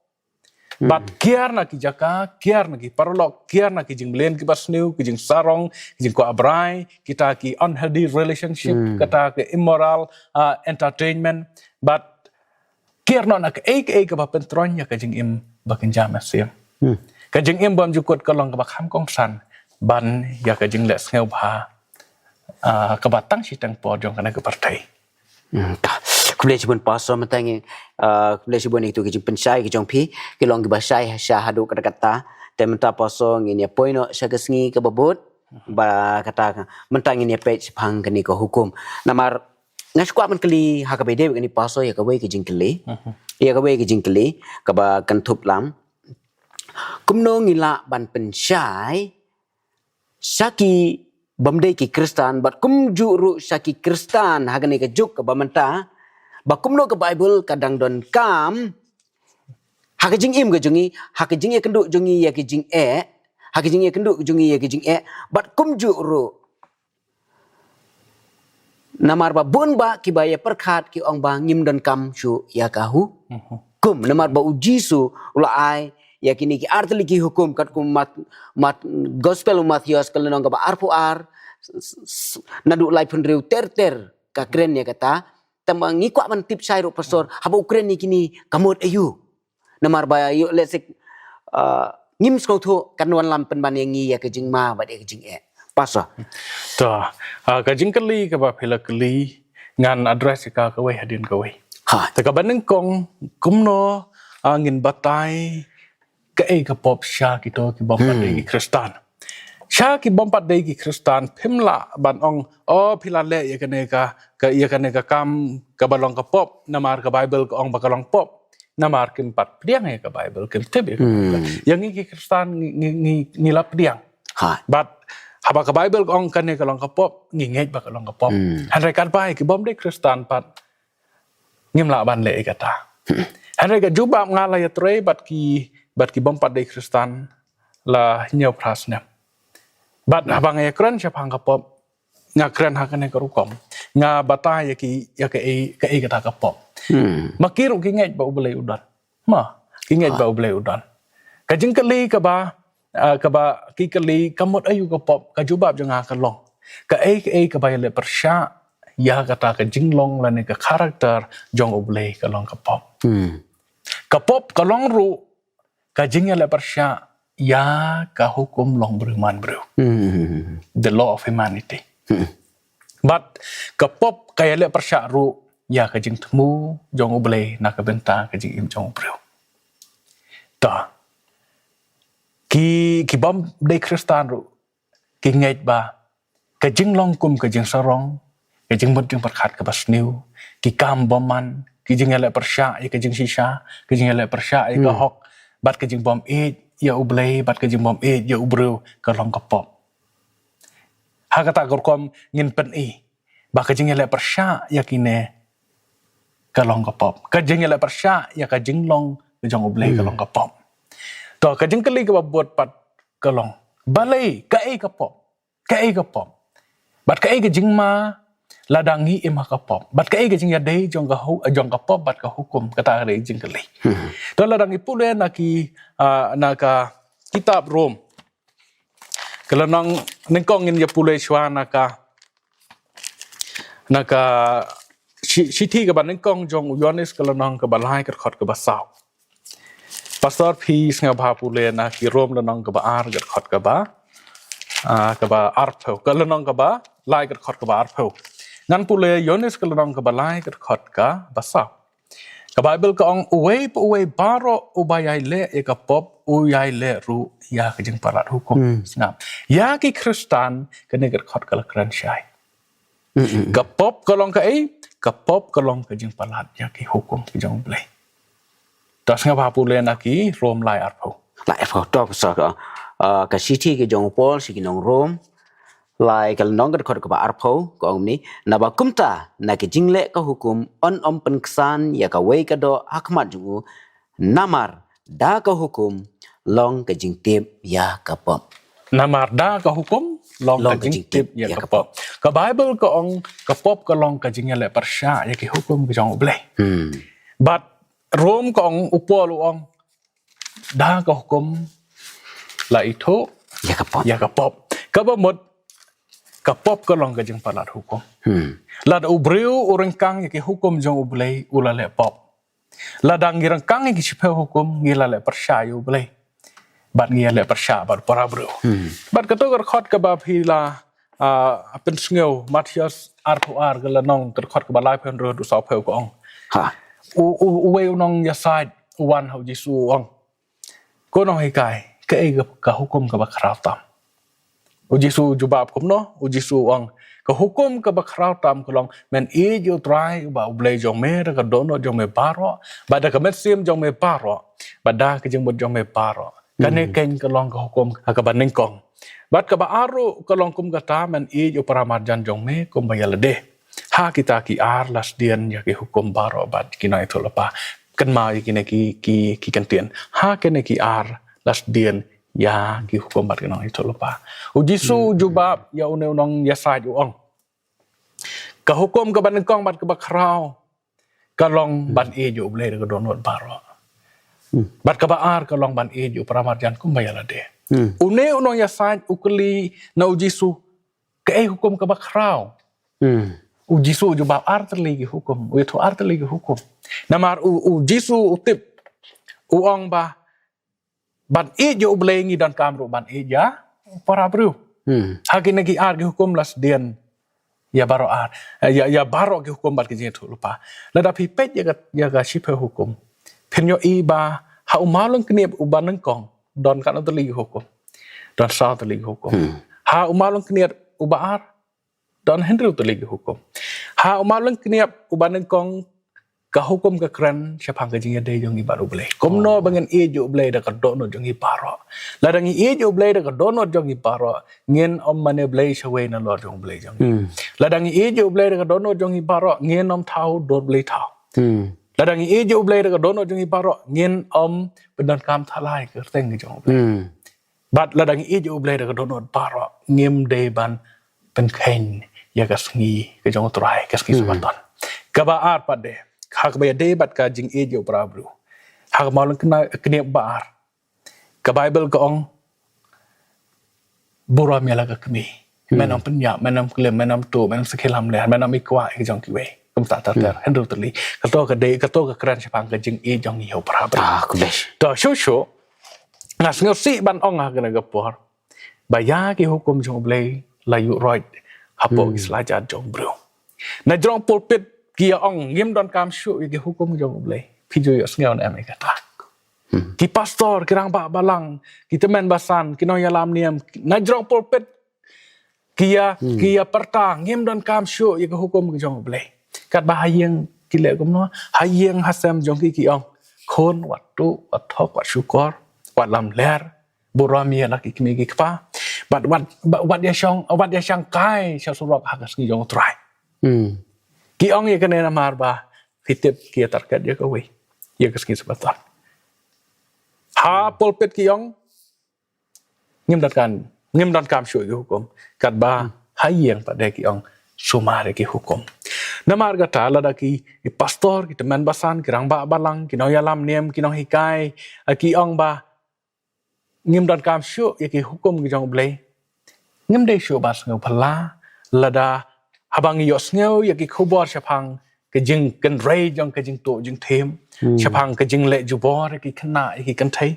Hmm. Bad kiar na ki jaka, kiar na ki paralok, kiar na ki jingmlien kiba sniew, ki jingsarong, ki jingkwah brai, kita ki unhealthy relationship, hmm, kata ki immoral, ah, entertainment, bad kiar noh na kaei kaei kaba pyntroiñ ïa ka jingim ba kynja mynsiem. Hmm. Ka jingim bymjukut ka long kaba kham kongsan ban ïa ka jingleh sngewbha, ah, kaba tang shi tang por jong kane ka pyrthei. Hmm, ka. Khublei shibun Pastor, mynta ngi, ah, khublei shibun ïa kitu ki jingpynshai ki jong phi, ki long kiba shai sha haduh katta katta. Te mynta paso ngin ïa poi noh sha ka sngi kaba bud. Ba kata ka, mynta ngin ïa peit shaphang kane ka hukum. Namar nga shu kwah ban kylli ha kaba ïadei bad kane paso ïa kawei ka jingkylli. Ïa kawei ka jingkylli kaba kynthup lang. Kumno ngi lah ban pynshai sha ki bym dei ki Khristan, bad kumjuh ruh sha ki Khristan ha kane ka juk kaba mynta, ba kumno ka Baibl ka dang donkam ha ka jingim ka jong ngi, ha ka jingïakynduh jong ngi ïa ki jingeh, ha ka jingïakynduh jong ngi ïa ki jingeh, bad kumjuh ruh. Namar ba bun bah kiba ïa pyrkhat ki ong ba ngim donkam shuh ïa ka hukum. Namar ba u Jisu u la ai ïa kine ki artylli ki hukum katkum Mat, Mat, Gospel u Mathaios ka lynnong kaba arphew ar, s-, s-, naduh laiphew hynriew ter ter ka kren ïa kata. Tangba ngi kwah ban tip shai ruh pastor, haba u kren ïa kine ka mut aïu. Namar ba ïoh lehse, ah, ngim sngewthuh kan wanlam pynban ïa ngi ïa ka jingma bad ïa ka jingeh. Pastor. To, ah, ka jingkylli kaba phi la kylli ngan address ïa ka kawei hadien kawei. Ha. Te kaba nyngkong, kumno, ah, ngin batai kaei ka pop sha kito ki bym pat dei ki Khristan. Sha ki bym pat dei ki Khristan phim lah ban ong, oh, phi la leh ïa kane ka, ka, ïa kane ka kam kaba long ka pop, namar ka Baibl ka ong ba ka long pop. Namar kim pat pdiang ïa ka Baibl, kim tip ïa ka Baibl. Ïa ngi ki Khristan ngi, ngi, ngi, ngi la pdiang. Ha. Bad haba ka Baibl ka ong kane ka long ka pop, ngi ngeit ba ka long ka pop. Hynrei katba ïa ki bym dei Khristan pat ngim lah ban leh ïa kata. Hynrei ka jubab nga la ïatrei bad ki, bad ki bym pat dei Khristan la hynñiew phra snem. Bad haba nga ïakren shaphang ka pop, nga kren ha kane ka rukom. Nga batai ïa ki, ïa kaei, kaei kata ka pop. Ma ki ruh ki ngeit ba U Blei u don. Ma, ki ngeit ba U Blei u don. Ka jingkylli kaba, ah, kaba ki kylli ka mut aïu ka pop, ka jubab jong nga ka long, kaei kaei kaba ïaleh pyrshah ïa kata ka jinglong lane ka character jong U Blei ka long ka pop. Ka pop ka long ruh ka jingïaleh pyrshah ïa ka hukum long briew man briew. The law of humanity. Bad ka pop ka ïaleh pyrshah ruh ïa ka jingthmu jong U Blei na ka bynta ka jingim jong u briew. To, ki, ki bym dei Khristan ruh ki ngeit ba ka jinglong kum ka jingsarong, ka jingmut jingpyrkhat kaba sniew, ki kam bymman, ki jingïaleh pyrshah ïa ka jingshisha, ka jingïaleh pyrshah ïa ka hok, bad ka jingbym ïeit ïa U Blei, bad ka jingbym ïeit ïa u briew ka long ka pop. Ha kata ka rukom ngin pyni ba ka jingïaleh pyrshah ïa kine ka long ka pop. Ka jingïaleh pyrshah ïa ka jinglong ka jong U Blei ka long ka pop. To, ka jingkylli kaba bud pat ka long, balei, kaei ka pop? Kaei ka pop? Bad kaei ka jingma lada ngi im ha ka pop? Bad kaei ka jingïadei jong ka hu-, jong ka pop bad ka hukum? Kata ka dei jingkylli. To, lada ngi pule na ki, ah, na ka kitab Rom, ka lynnong nyngkong, ngin ïa pule shuwa na ka, na ka shi-, shithi kaba nyngkong jong u Ïoannis ka lynnong kaba lai ka dkhot kaba saw. Pastor, phi sngewbha pule na ki Rom lynnong kaba ar ka dkhot kaba, ah, kaba arphew, ka lynnong kaba lai ka dkhot kaba arphew. Ngan pule Ïoannis ka lynnong kaba lai ka dkhot kaba saw. Ka Baibl ka ong, uwei pa uwei baroh uba ïai leh ïa ka pop u ïai leh ruh ïa ka jingpalat hukum. Sngap. Ïa ki Khristan kane ka dkhot ka la kren shai. Ka pop ka long kaei? Ka pop ka long ka jingpalat ïa ki hukum ka jong U Blei. To, sngewbha pule na ki Rom lai arphew. Lai arphew, to, pastor, ka, ah, ka shithi ka jong u Paul sha ki nong Rom, lai ka lynnong ka dkhot kaba arphew, ka ong kumne, naba kumta na ka jingleh ka hukum yn ym pynksan ïa kawei ka doh ha khmat jong u, namar da ka hukum long ka jingtip ïa ka pop. Namar da ka hukum long ka jingtip ïa ka pop. Ka Baibl ka ong ka pop ka long ka jingïaleh pyrshah ïa ki hukum ka jong U Blei. Bad Rom ka ong, u Paul u ong, da ka hukum la ithuh ïa ka pop. Ïa ka pop. Kaba mut ka pop ka long ka jingpalat hukum. Lada u briew u ryngkang ïa ki hukum jong U Blei, u la leh pop. Lada ngi ryngkang ïa ki shiphew hukum, ngi la leh pyrshah ïa U Blei. Bad ngi la leh pyrshah bad para briew. Bad kato ka dkhot kaba phi la, ah, pynsngew, Mathaios arphew ar ka lynnong, ka dkhot kaba laiphew hynriew haduh sawphew, ka ong. Ha. U, u, uwei u nongïasaid u wan ha u Jisu, u ong, ko nonghikai, kaei ka, ka hukum kaba khraw tam. U Jisu u jubab kumno, u Jisu u ong, ka hukum kaba khraw tam ka long, men ïeit ïa u Trai uba u Blei jong me da ka dohnud jong me baroh, bad da ka mynsiem jong me baroh, bad da ka jingmut jong me baroh. Kane keiñ ka long ka hukum kaba nyngkong. Bad kaba ar ruh ka long kum kata, men ïeit ïa u paramarjan jong me kumba ïa lade. Ha kita ki ar la sdien ïa ki hukum baroh bad ki nongïathuhlypa. Kynmaw ïa kine ki, ki, ki kyntien. Ha kine ki ar la sdien ïa ki hukum bad ki nongïathuhlypa. U Jisu u jubab ïa une u nongïasaid u ong, ka hukum kaba nyngkong bad kaba khraw ka long ban ïeit ïa u Blei da ka dohnud baroh. Bad kaba ar ka long ban ïeit ïa u paramarjan kumba ïa lade. Une u nongïasaid u kylli na u Jisu, kaei hukum kaba khraw? U Jisu u jubab ar tylli ki hukum, u ïathuh ar tylli ki hukum. Namar u, u Jisu u tip, u ong ba ban ïeit ïa u Blei ngi donkam ruh ban ïeit ïa u para briew. Ha kine ki ar ki hukum la sdien ïa baroh ar, ïa, ïa baroh ki hukum bad ki jingïathuhlypa. Lada phi peit ïa ka, ïa ka shiphew hukum, phin ïohi ba ha u maw lyngkniat uba nyngkong don katno tylli ki hukum? Don saw tylli ki hukum. Ha u maw lyngkniat uba ar don hynriew tylli ki hukum. Ha u maw lyngkniat uba nyngkong ka hukum ka kren shaphang ka jingïadei jong ngi bad u Blei. Kumno ba ngin ïeit ïa u Blei da ka dohnud jong ngi baroh. Lada ngi ïeit ïa u Blei da ka dohnud jong ngi baroh, ngin ym mane blei shawei nalor jong u Blei jong ngi. Lada ngi ïeit ïa u Blei da ka dohnud jong ngi baroh, ngin ym thaw dur blei thaw. Lada ngi ïeit ïa u Blei da ka dohnud jong ngi baroh, ngin ym pyndonkam thalai ka kyrteng ka jong u Blei. Bad lada ngi ïeit ïa u Blei da ka dohnud baroh, ngim dei ban pynkheiñ ïa ka sngi ka jong u Trai, ka sngi Sabbaton. Kaba ar pat de, ha kaba ïadei bad ka jingïeit ïa u para briew. Ha ka maw lyngkniat ba ar, ka Baibl ka ong, burom ïa la ka kmie. Men ym pynïap, men ym klim, men ym tuh, men ym sakhi lamler, men ym ïa kwah ïa ka jong kiwei. Kumta ter ter, hynriew tylli. Kato ka dei, kato ka kren shaphang ka jingïeit jong ngi ïa u para briew. Ah, khublei. To shuh shuh, nga sngewsih ban ong ha kane ka por ba ïa ki hukum jong u Blei la ïuh roit hapoh ki slajat jong u briew. Na jrong pulpit ki ïa ong ngim donkam shuh ïa ki hukum jong u Blei. Phi ju ïohsngew ne em ïa kata? Ki pastor, ki rangbah balang, ki tymmen basan, ki nongïalam niam, na jrong pulpit ki ïa, ki ïa pyrta ngim donkam shuh ïa ki hukum ki jong u Blei. Katba ha ïing ki leh kumno? Ha ïing ha sem jong ki ki ong, khun, wat tuh, wat thok, wat shukor, wat lamler, burom ïa la ki kmie ki kpa. Bad wat, wat, wat ïa shong, wat ïa shang kai sha surok ha ka sngi jong u Trai. Ki ong ïa kane namar ba ki tip ki ïa target ïa kawei, ïa ka sngi Sabbaton. Ha pulpit ki ong ngim donkam, ngim donkam shuh ïa ki hukum. Katba ha ïing pat de ki ong sumar ïa ki hukum. Namar kata lada ki, ki pastor, ki tymmen basan, ki rangbah balang, ki nongïalam niam, ki nonghikai, ki ong ba ngim donkam shuh ïa ki hukum ki jong u Blei, ngim dei shuh ban sngew phylla lada haba ngi ïohsngew ïa ki khubor shaphang ka jingkynrei jong ka jingtuh jingthim, shaphang ka jingleh jubor ïa ki khynnah ïa ki kynthei,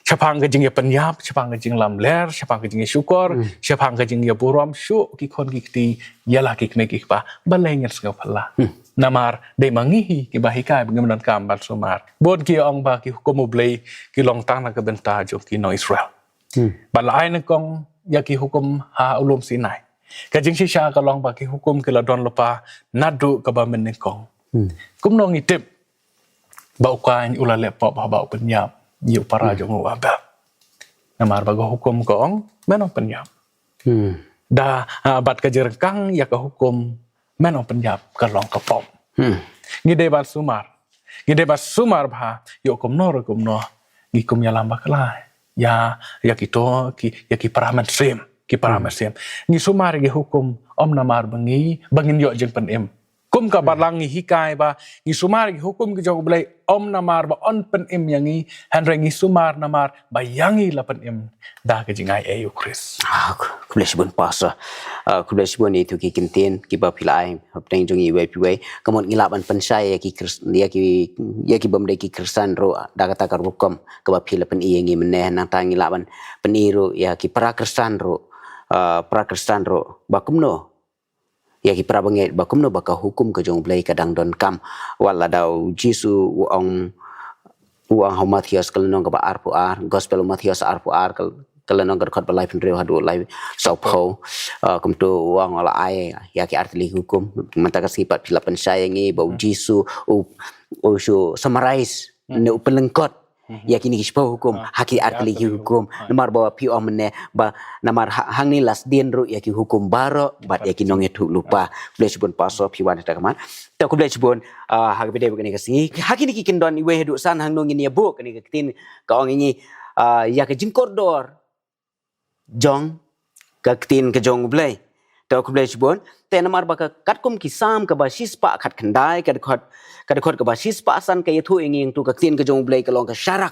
shaphang ka jingïapynïap, shaphang ka jinglamler, shaphang ka jingïashukor, shaphang ka jingïaburom shuh ki khun ki kti ïa la ki kmie ki kpa. Balei ngin sngew phylla? Namar dei ma ngi hi kiba hikai ba ngim donkam ban sumar. Bun ki ong ba ki hukum u Blei ki long tang na ka bynta jong ki nong Israel. Bad la ai nyngkong ïa ki hukum ha u lum Sinai. Ka jingshisha ka long ba ki hukum ki la don lypa naduh kaba mynnyngkong. Kumno ngi tip ba u Kain u la leh pop haba u pynïap ïa u para jong u Abel? Namar ba ka hukum ka ong men ym pynïap. Da, ah, bad ka jingryngkang ïa ka hukum men ym pynïap ka long ka pop. Ngi dei ban sumar. Ngi dei ban sumar ba ïoh kumno ruh kumno ngi kum ïalam bakla ïa, ïa kito ki, ïa ki para mynsiem, ki para mynsiem. Ngi sumar ïa ki hukum ym namar ba ngi, ba ngin ïoh jingpynim. Kum ka balang ngi hikai ba ngi sumar ïa ki hukum ki jong u Blei ym namar ba yn pynim ïa ngi, hynrei ngi sumar namar ba ïa ngi la pynim da ka jingaiei u Khrist. Ah, khublei shibun Pastor. Ah, khublei shibun ïa kito ki kyntien kiba phi la ai hapdeng jong ngi iwei pa iwei. Ka mut ngi lah ban pynshai ïa ki Khris-, ïa ki, ïa ki bym dei ki Khristan ruh da kata ka rukom kaba phi la pyni ïa ngi mynne, nangta ngi lah ban pyni ruh ïa ki para Khristan ruh, ah, para Khristan ruh ba kumno ïa ki para bangeit ba kumno ba ka hukum ka jong u Blei ka dang donkam. Wat lada u Jisu u ong u ong ha u Mathaios ka lynnong kaba arphew ar, Gospel u Mathaios arphew ar ka, ka lynnong ka dkhot ba laiphew hynriew haduh lai sawphew. Uh, kumto u ong la ai ïa ki artylli ki hukum. Mynta ka sngi pat phi la pynshai ïa ngi ba u Jisu u, u shu summarize ne u pynlyngkot ïa kini ki shiphew hukum ha ki artylli ki hukum. Namar ba phi ong mynne ba namar ha, hangne la sdien ruh ïa ki hukum baroh bad ïa ki nongïathuhlypa. Khublei shibun Pastor phi wan ha kata ka mat. Te khublei shibun, ah, ha kaba ïadei bad kane ka sngi. Ha kine ki kyndon iwei haduh san hangno ngin ïa buh kane ka ktien ka ong ïa ngi, ah, ïa ka jingkordor jong ka ktien ka jong U Blei. Te khublei shibun, te namar ba ka katkum ki Salm kaba shispah khatkhyndai, ka dkhot, ka dkhot kaba shispah san ka ïathuh ïa ngi hangto ka ktien ka jong U Blei ka long ka sharak.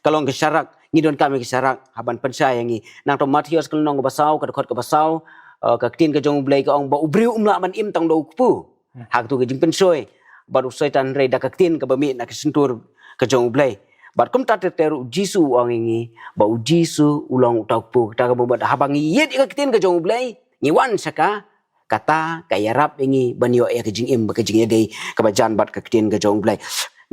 Ka long ka sharak, ngi donkam ïa ka sharak ha ban pynshai ïa ngi. Nangta Mathaios ka lynnong kaba saw, ka dkhot kaba saw, eh, ka ktien ka jong U Blei ka ong ba u briew um lah ban im tang da u kpu. Ha kato ka jingpynshoi bad u Soitan, hynrei da ka ktien kaba mih na ka shyntur ka jong U Blei. Bad kumta ter ter u Jisu u ong ïa ngi ba u Jisu u long uta u kpu, kata ka mut haba ngi ïeit ïa ka ktien ka jong U Blei, ngi wan sha ka, kata ka ïarap ïa ngi ban ïoh ïa ka jingim bad ka jingïadei kaba jan bad ka ktien ka jong U Blei.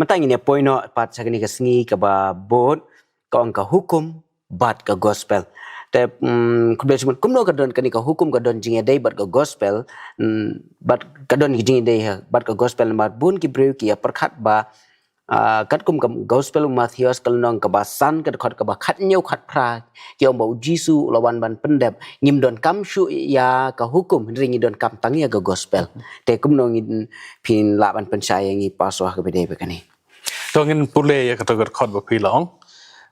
Mynta ngin ïa poi noh pat sha kane ka sngi kaba bud, ka ong ka hukum bad ka gospel. Te, mm, khublei shibun, kumno ka don kane ka hukum, ka don jingïadei bad ka gospel, mm, bad ka don ka jingïadei ha bad ka gospel, namar bun ki briew ki ïa pyrkhat ba, ah, katkum ka gospel u Mathaios ka lynnong kaba san ka dkhot kaba khathynñiew khatphra ki ong ba u Jisu u la wan ban pyndep, ngim donkam shuh ïa ka hukum, hynrei ngi donkam tang ïa ka gospel. Te kumno ngin, phin lah ban pynshai ïa ngi Pastor ha kaba ïadei bad kane? To ngin pule ïa kato ka dkhot ba phi la ong.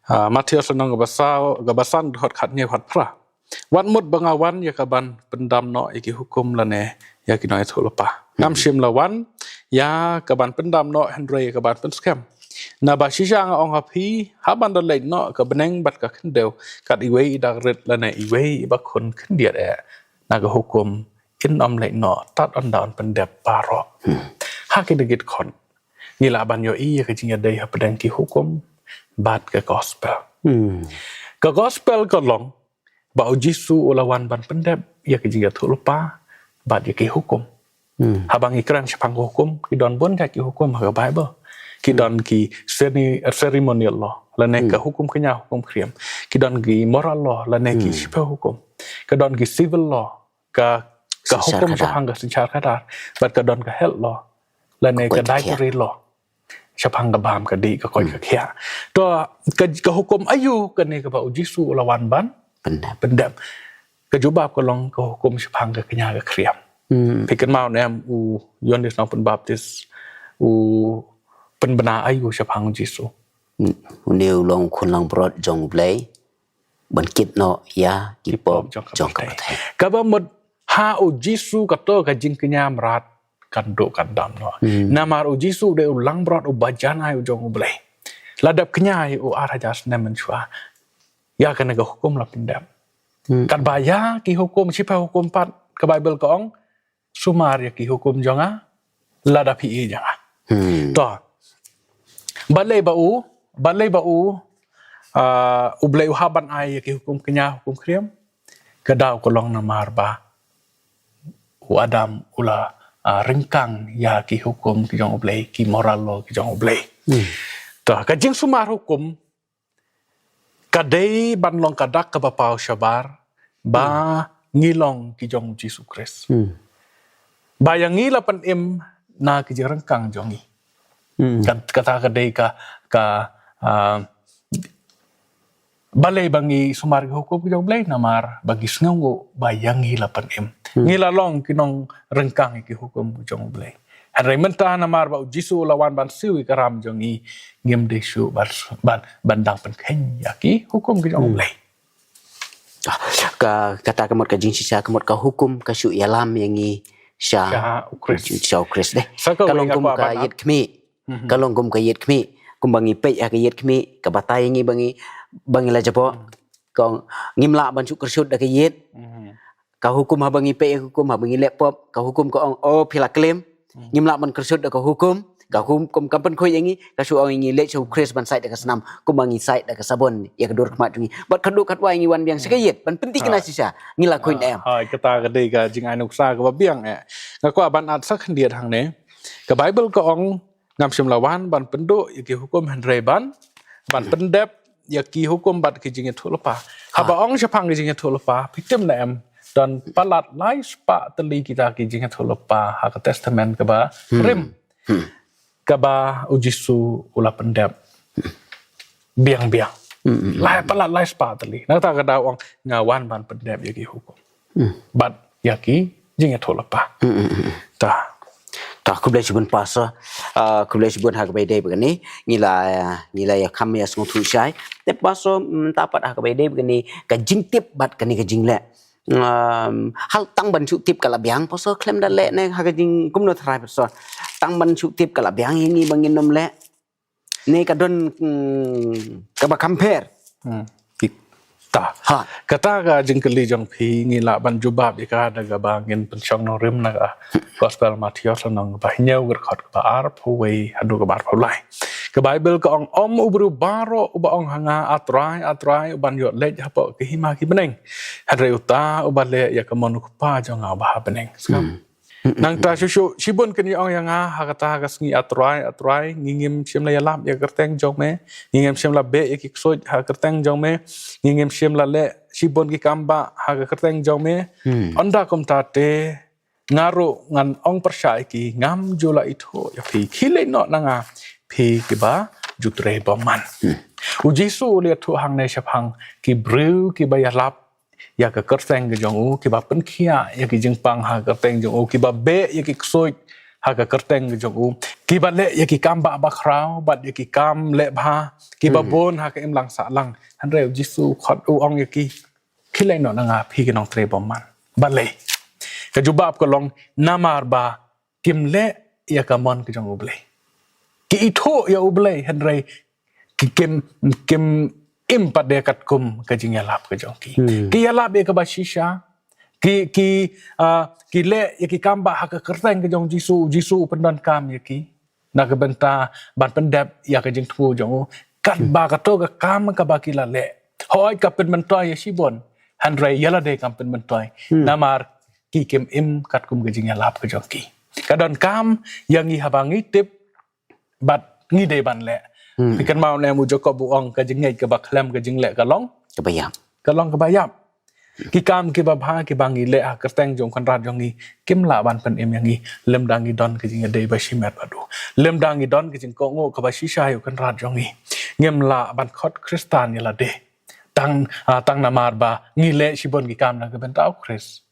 Ah, Mathaios lynnong kaba saw, kaba san dkhot khathynñiew khatphra. Wat mut ba nga wan ïa ka ban pyndam noh ïa ki hukum lane ïa ki nongïathuhlypa. Ngam shym la wan ïa ka ban pyndam noh hynrei ïa ka ban pynskhem. Naba shisha nga ong ha phi, ha ban da leit noh ka bneng bad ka khyndew, kat iwei i dak rit lane iwei i ba khun khyndiat eh na ka hukum, kin ym leit noh tad ynda un pyndep baroh. Ha kine ki dkhot ngi lah ban ïohi ïa ka jingïadei hapdeng ki hukum bad ka gospel. Ka gospel ka long ba u Jisu u la wan ban pyndep ïa ka jingïathuhlypa bad ïa ki hukum. Haba ngi kren shaphang ka hukum, ki don bun jait ki hukum ha ka Baibl. Ki don ki cere-, ceremonial law, lane ka hukum kñia, hukum khriam. Ki don ki moral law, lane ki shiphew hukum. Ka don ki civil law, ka, ka hukum shaphang ka synshar khadar, bad ka don ka health law, lane ka dietary law, shaphang ka bam ka dih, ka koit ka khiah. To ka, ka hukum aïu kane kaba u Jisu u la wan ban pyndep? Ka jubab ka long ka hukum shaphang ka kñia ka khriam. Phi kynmaw ne em u Ïoannis Nongpynbaptis u pynbna aïu shaphang u Jisu? Une u long u khun langbrot jong U Blei ban kit noh ïa ki pop jong ka pyrthei. Kaba mut ha u Jisu kato ka jingkñia mrad kan duh kan dam noh. Namar u Jisu u dei u langbrot uba janai u jong U Blei. La dep kñia ïa u ar hajar snem mynshuwa. Ïa kane ka hukum la pyndep. Katba ïa ki hukum, shiphew hukum pat ka Baibl ka ong, sumar ïa ki hukum jong nga lada phi ïeit ïa nga. To balei ba u, balei ba u, ah, U Blei u hap ban ai ïa ki hukum kñia, hukum khriam? Ka daw ka long namar ba u Adam u la, ah, ryngkang ïa ki hukum ki jong U Blei, ki moral law ki jong U Blei. To ka jingsumar hukum ka dei ban long ka dak kaba paw shabar ba ngi long ki jong u Jisu Khrist. Ba ïa ngi la pynim na ki jingryngkang jong ngi. Kat-, kata ka dei ka, ka, ah, balei ba ngi sumar ki hukum ki jong U Blei? Namar ba ngi sngewnguh ba ïa ngi la pynim. Ngi la long ki nongryngkang ïa ki hukum ki jong U Blei. Hynrei mynta namar ba u Jisu u la wan ban siew ïa ka ram jong ngi, ngim dei shuh ban, ban, ban dang pynkheiñ ïa ki hukum ki jong U Blei. Ah, ka, kata ka mut ka jingshisha, ka mut ka hukum ka shu ïalam ïa ngi sha, sha u Khrist. Sha u Khrist dei. Ka long kum ka ïit khmih. Ka long kum ka ïit khmih. Kumba ngi peit ha ka ïit khmih, ka batai ïa ngi ba ngi, ba ngi la jaboh. Ka ong, ngim lah ban shu kyrshut da ka ïit. Ka hukum haba ngi peit ïa ka hukum, haba ngi leh pop, ka hukum ka ong, oh, phi la klim. Ngim lah ban kyrshut da ka hukum. Ka hukum kam pynkhuid ïa ngi, ka shu ong ïa ngi leit sha u Khrist ban sait da ka snam, kumba ngi sait da ka sabon ïa ka dur khmat jong ngi. Bad katto katwai ngi wan biang sha ka ïit ban pynthikna shisha, ngi la khuid em. Hai, kata ka dei ka jingai nuksa kaba biang eh. Nga kwah ban add sa khyndiat hangne. Ka Baibl ka ong ngam shym la wan ban pynduh ïa ki hukum hynrei ban ban pyndep ïa ki hukum bad ki jingïathuhlypa. Haba ong shaphang ki jingïathuhlypa, phi tip ne em, don palat lai spah tylli kita ki jingïathuhlypa ha ka Testament kaba rim, kaba u Jisu u la pyndep biang biang. Lai palat lai spah tylli. Nangta ka daw ong nga wan ban pyndep ïa ki hukum bad ïa ki jingïathuhlypa. Ta. Ta, khublei shibun Pastor. Ah, khublei shibun ha kaba ïadei bad kane. Ngi la, ngi la ïa kham ïa sngewthuh shai. Te Pastor, mynta pat ha kaba ïadei bad kane ka jingtip bad kane ka jingleh. Um, hal tang ban shu tip ka la biang Pastor, khlem da leh ne ha ka jing kumno tharai Pastor. Tang ban shu tip ka la biang ïa ngi ba ngin ym leh. Ne ka don, mm, kaba kham pher. Hmm. Ki-, ta. Ha. Kata ka jingkylli jong phi ngi lah ban jubab ïa ka da kaba ngin pynshong nongrim na ka Gospel Mathaios lynnong kaba hynñiew, ka dkhot kaba arphew wei haduh kaba arphew lai. Ka Baibl ka ong, ym u briew baroh uba ong ha nga, A Trai, A Trai, u ban ïoh leit hapoh ka hima ki bneng, hynrei uta uba leh ïa ka mon u Kpa jong nga uba ha bneng. Skam. Hmm. Nangta shuh shuh, shibun kin ïa ong ïa nga ha kata ka sngi, A Trai, A Trai, ngi ngim shym la ïalap ïa ka kyrteng jong me, ngi ngim shym la beh ïa ki ksuid ha ka kyrteng jong me, ngi ngim shym la leh shibun ki kam bah ha ka kyrteng jong me. Hmm. Ynda kumta te, nga ruh ngan ong pyrshah ïa ki, ngam ju la ithuh ïa phi, khie leit noh na nga, phi kiba ju trei bymman. Hmm. U Jisu u la ïathuh hangne shaphang ki briew kiba ïalap ïa ka kyrteng ka jong u, kiba pynkhiah ïa ki jingpang ha ka kyrteng jong u, kiba beh ïa ki ksuid ha ka kyrteng ka jong u, kiba leh ïa ki kam bah bakhraw bad ïa ki kam leh bha, kiba bun ha ka imlang sahlang. Hynrei u Jisu u khot, u ong ïa ki, khie leit noh na nga, phi ki nongtrei bymman. Balei? Ka jubab ka long, namar ba kim leh ïa ka mon ka jong U Blei. Ki ithuh ïa U Blei hynrei ki kim, kim im pat de katkum ka jingïalap ka jong ki. Hmm. Ki ïalap ïa kaba shisha, ki, ki, ah, ki leh ïa ki kam bah ha ka kyrteng ka jong Jisu, Jisu u pyndonkam ïa ki na ka bynta ban pyndep ïa ka jingthmu jong u. Katba kato ka kam kaba ki la leh, hooid ka pynmyntoi ïa shibun, hynrei ïa lade kam pynmyntoi. Hmm. Namar ki kim im katkum ka jingïalap ka jong ki. Ka donkam ïa ngi haba ngi tip bad ngi dei ban leh. Hmm. Phi kynmaw ne em, u Jakob u ong, ka jingngeit kaba khlem ka jingleh ka long kaba ïap. Ka long kaba ïap. Ki kam kiba bha kiba ngi leh ha kyrteng jong u Kynrad jong ngi kim lah ban pynim ïa ngi lymda ngi don ka jingïadei ba shimet bad u, lymda ngi don ka jingkohnguh kaba shisha ïa u Kynrad jong ngi. Ngim lah ban khot Khristan ïa lade tang, ah, tang namar ba ngi leh shibun ki kam na ka bynta u Khrist,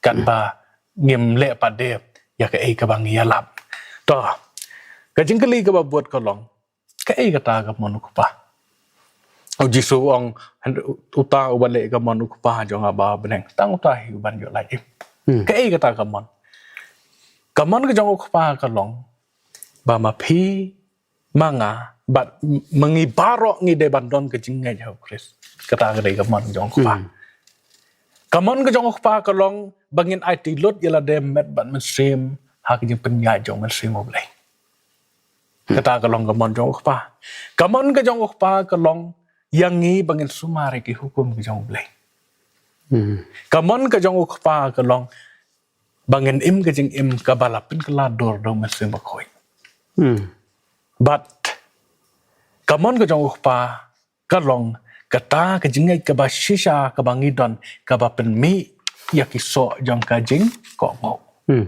katba ngim leh pat de ïa kaei kaba ngi ïalap. To, ka jingkylli kaba bud ka long, kaei kata ka mon u Kpa? U Jisu u ong, uta uba leh ka mon u Kpa jong nga uba ha bneng, tang uta hi u ban ïoh lait im. Hmm. Kaei kata ka mon? Ka mon ka jong u Kpa ka long ba ma phi, ma nga, bad ma ngi baroh ngi dei ban don ka jingngeit ha u Khrist. Kata ka dei ka mon ka jong u Kpa. Hmm. Ka mon ka jong u Kpa ka long ba ngin aiti lut ïa lade met bad mynsiem ha ka jingpynïaid jong u Mynsiem U Blei. Hmm. Kata ka long ka mon jong u Kpa. Ka mon ka jong u Kpa ka long ïa ngi ba ngin sumar ïa ki hukum ka jong U Blei. Hmm. Ka mon ka jong u Kpa ka long ba ngin im ka jingim kaba la pynkylla dur da u Mynsiem Bakhuid. Hmm. Bad ka mon ka jong u Kpa ka long kata ka jingngeit kaba shisha kaba ngi don, kaba pynmih ïa ki soh jong ka jingkohnguh. Hmm.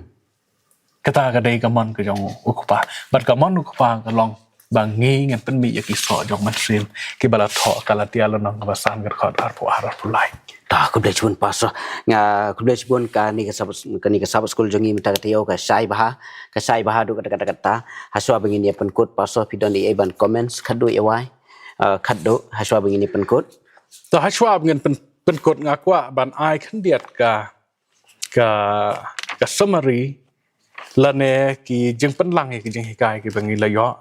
Kata ka dei ka mon ka jong u Kpa. Bad ka mon u Kpa ka long ba ngi ngin pynmih ïa ki soh jong u Mynsiem, kiba la thoh Galatia lynnong kaba san, ka dkhot arphew ar, arphew lai. Ta, khublei shibun Pastor. Nga khublei shibun kane ka Sabbath, kane ka Sabbath School jong ngi mynta ka taïew ka shai bha, ka shai bha haduh katta katta katta. Hashwa ba ngin ïa pynkut Pastor, phi don ei ei ban comment khatduh ïa wai? Ah, khatduh, hashwa ba ngin ïa pynkut. To, hashwa ba ngin pyn-, pynkut, nga kwah ban ai khyndiat ka, ka, ka summary lane ki jingpynlang ïa ki jinghikai kiba ngi la ïoh.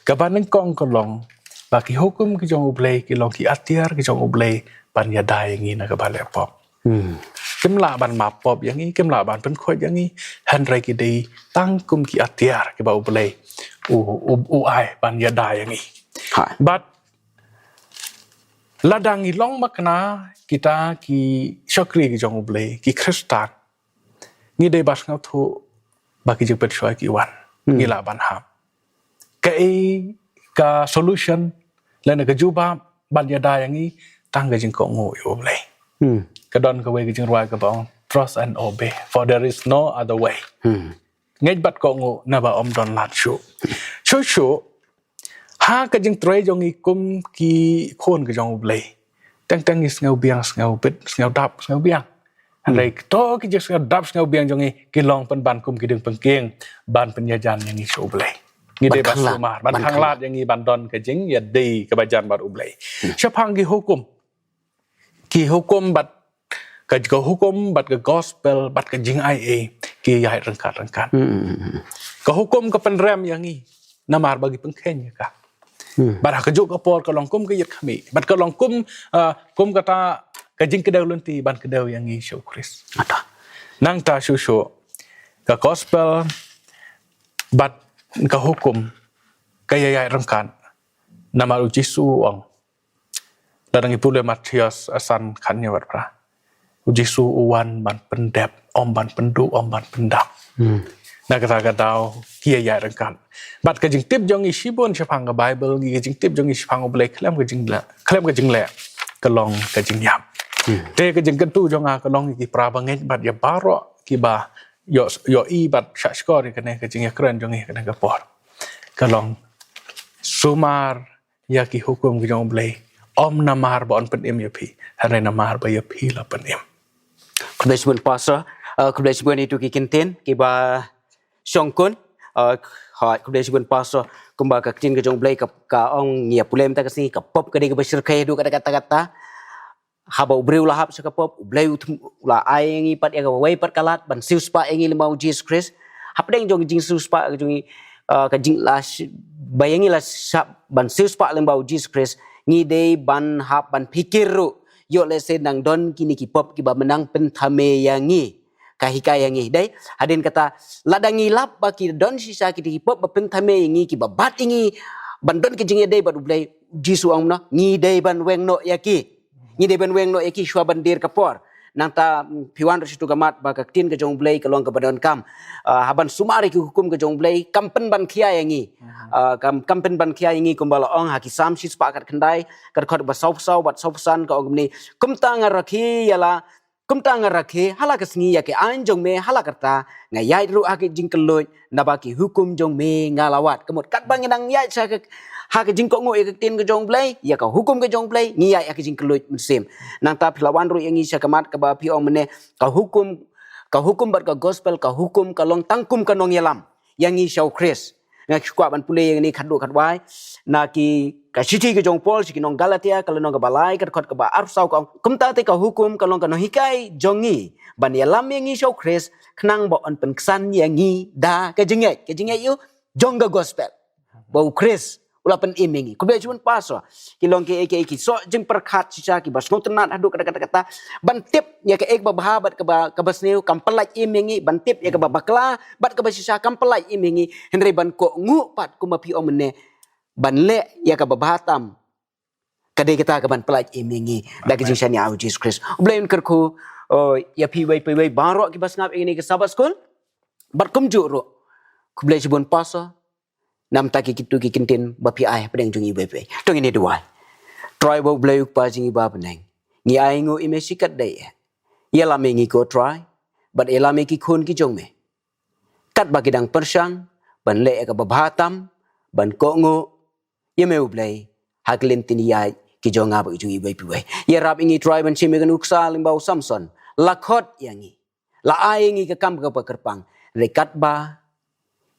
Kaba nyngkong ka long ba ki hukum ki jong U Blei ki long ki atiar ki jong U Blei ban ïada ïa ngi na kaba leh pop. Hmm. Kim lah ban map pop ïa ngi, kim lah ban pynkhuid ïa ngi, hynrei ki dei tang kum ki atiar kiba U Blei u, u, u ai ban ïada ïa ngi. Ha. Bad lada ngi long makna kita ki shakri ki jong U Blei, ki Khristan, ngi dei ban sngewthuh ba ki jingpynshoi ki wan. Hmm. Ngi lah ban hap. kaei ka solution lane ka jubab ban ïada ïa ngi, tang ka jingkohnguh ïa U Blei. Ka don kawei ka jingrwai kaba ong, "Trust and obey, for there is no other way." Ngeit bad kohnguh naba ym don lad shuh. Shuh shuh, ha ka jingtrei jong ngi kum ki khun ka jong U Blei, teng teng ngi sngew biang, sngew bit, sngew dap, sngew biang. Hynrei to ki jingsngew dap sngew biang jong ngi ki long pynban kum ki dieng pynkieng ban pynïajan ïa ngi sha U Blei. Ngi dei ban sumar, ban khang lad ïa ngi ban don ka jingïadei kaba jan bad U Blei. Shaphang ki hukum, ki hukum bad ka, ka hukum bad ka gospel bad ka jingai ei ki ïaid ryngkat ryngkat. Ka hukum ka pynrem ïa ngi namar ba ngi pynkheiñ ïa ka. Bad ha kajuh ka por ka long kum ka ïit khmih bad ka long kum, ah, kum kata ka jingkdew lynti ban kdew ïa ngi sha U Khrist. Nangta shuh shuh ka gospel bad ka hukum ka ïaid ryngkat. Namar U Jisu u ong, lada ngi pule Mathaios san khathynñiew bad phra, U Jisu u wan ban pyndep, ym ban pynduh, ym ban pyndap. Na kata ka daw ki ïaid ryngkat. Bad ka jingtip jong ngi shibun shaphang ka Baibl, ngi ka jingtip jong ngi shaphang U Blei khlem ka jingleh, khlem ka jingleh, ka long ka jingïap. Te ka jingkyntu jong nga ka long ïa ki para bangeit bad ïa baroh kiba ïoh, ïohi bad shahshkor ïa kane ka jingïakren jong ngi kane ka por, ka long, sumar ïa ki hukum ki jong U Blei, ym namar ba yn pynim ïa phi, hynrei namar ba ïa phi la pynim. Khublei shibun Pastor, uh, khublei shibun ïa tu ki ktien kiba shongkun, uh, ha, khublei shibun Pastor, kumba ka ktien ka jong U Blei ka, ka ong ngi ïa pule mynta ka sngi, ka pop ka dei kaba shyrkhei haduh katta katta katta. Haba u briew u la hap sha ka pop, U Blei u, u la ai ïa ngi pat ïa kawei pat ka lad ban siewspah ïa ngi lyngba U Jisu Khrist. Hapdeng jong ka jingsiewspah ka jong ngi, uh, ka jing la sh-, ba ïa ngi la shah ban siewspah lyngba U Jisu Khrist, ngi dei ban hap ban phikir ruh, ïoh lehse nang don kine ki pop kiba mynta pynthame ïa ngi, ka hikai ïa ngi. Dei, hadien kata, lada ngi lap ba ki don shisha kine ki pop ba pynthame ïa ngi, kiba bat ïa ngi ban don ka jingïadei bad U Blei, U Jisu u ong kumno, ngi dei ban weng noh ïa ki. Ngi dei ban weng noh ïa ki shuwa ban dier ka por. Nangta, mm, phi wan ruh sha tu ka mat ba ka ktien ka jong U Blei ka long kaba donkam. Ah, hap ban sumar ïa ki hukum ka jong U Blei, kam pynban khia ïa ngi. Ah, kam, kam pynban khia ïa ngi kumba la ong ha ki Salm shispah khatkhyndai, ka dkhot ba sawphew saw bad sawphew san ka ong kumne. Kumta nga rakhe ïa la, kumta nga rakhe ha la ka sngi ïa ki aiñ jong me, ha la karta nga ïaid ruh ha ki jingkylluid, naba ki hukum jong me nga la wad. Ka mut katba ngi nang ïaid sha ka, ha ka jingkohnguh ïa ka ktien ka jong U Blei, ïa ka hukum ka jong U Blei, ngi ïaid ha ka jingkylluid mynsiem. Nangta phi la wan ruh ïa ngi sha ka mat kaba phi ong mynne, ka hukum, ka hukum bad ka gospel, ka hukum ka long tang kum ka nongïalam ïa ngi sha U Khrist. Nga kwah ban pule ïa kane khatduh khatwai na ki, ka shithi ka jong u Paul sha ki nong Galatia, ka lynnong kaba lai, ka dkhot kaba arphew saw ka ong, kumta te ka hukum ka long ka nonghikai jong ngi ban ïalam ïa ngi sha U Khrist, khnang ba yn pynksan ïa ngi da ka jingngeit. Ka jingngeit ïa u jong ka gospel, ba U Khrist u la pynim ïa ngi. Khublei shibun Pastor. Ki long kiei kiei ki soh jingpyrkhat shisha kiba sngewtynnat haduh katta katta katta. Ban tip ïa kaei kaba bha bad kaba, kaba sniew kam pyllait im ïa ngi, ban tip ïa kaba bakla bad kaba shisha kam pyllait im ïa ngi. Hynrei ban kohnguh pat kumba phi ong mynne, ban leh ïa kaba bha tam, ka dei kata kaban pyllait im ïa ngi da ka jingshaniah U Jisu Khrist. U Blei un kyrkhu, oh, ïa phi wei pa wei baroh kiba sngap ïa kane ka Sabbath School. Bad kumjuh ruh, khublei shibun Pastor, namta ki, kito ki ktien ba phi ai hapdeng jong ngi iwei pa iwei. To ngin ïa duwai. Trai ba U Blei U Kpa jong ngi uba ha bneng, ngi ainguh ïa me shikatdei eh. Ïalam ïa ngi ko Trai, bad ïalam ïa ki khun ki jong me, katba ki dang pyrshang ban leh ïa kaba bha tam, ban kohnguh ïa me U Blei ha ki lynti ïaid ki jong nga bad jong iwei pa iwei. Ïarap ïa ngi Trai ban shim ïa ka nuksa lyngba u Samson. La khot ïa ngi, la ai ïa ngi ka kam kaba kyrpang. Hynrei katba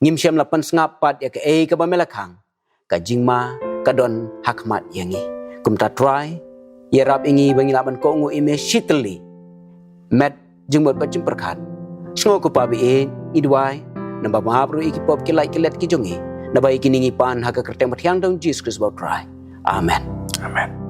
ngim shym la pynsngap pat ïa kaei kaba me la khang, ka jingma ka don ha khmat ïa ngi. Kumta Trai, ïarap ïa ngi ba ngin lah ban kohnguh ïa me shitylli. Met jingmut bad jingpyrkhat. Sngewkhuslai ba ïeit ngi duwai, naba map ruh ïa ki pop ki lait ki let ki jong ngi. Naba ïa kine ngi pan ha ka kyrteng ba thiang jong U Jisu Khrist uba U Trai. Amen. Amen.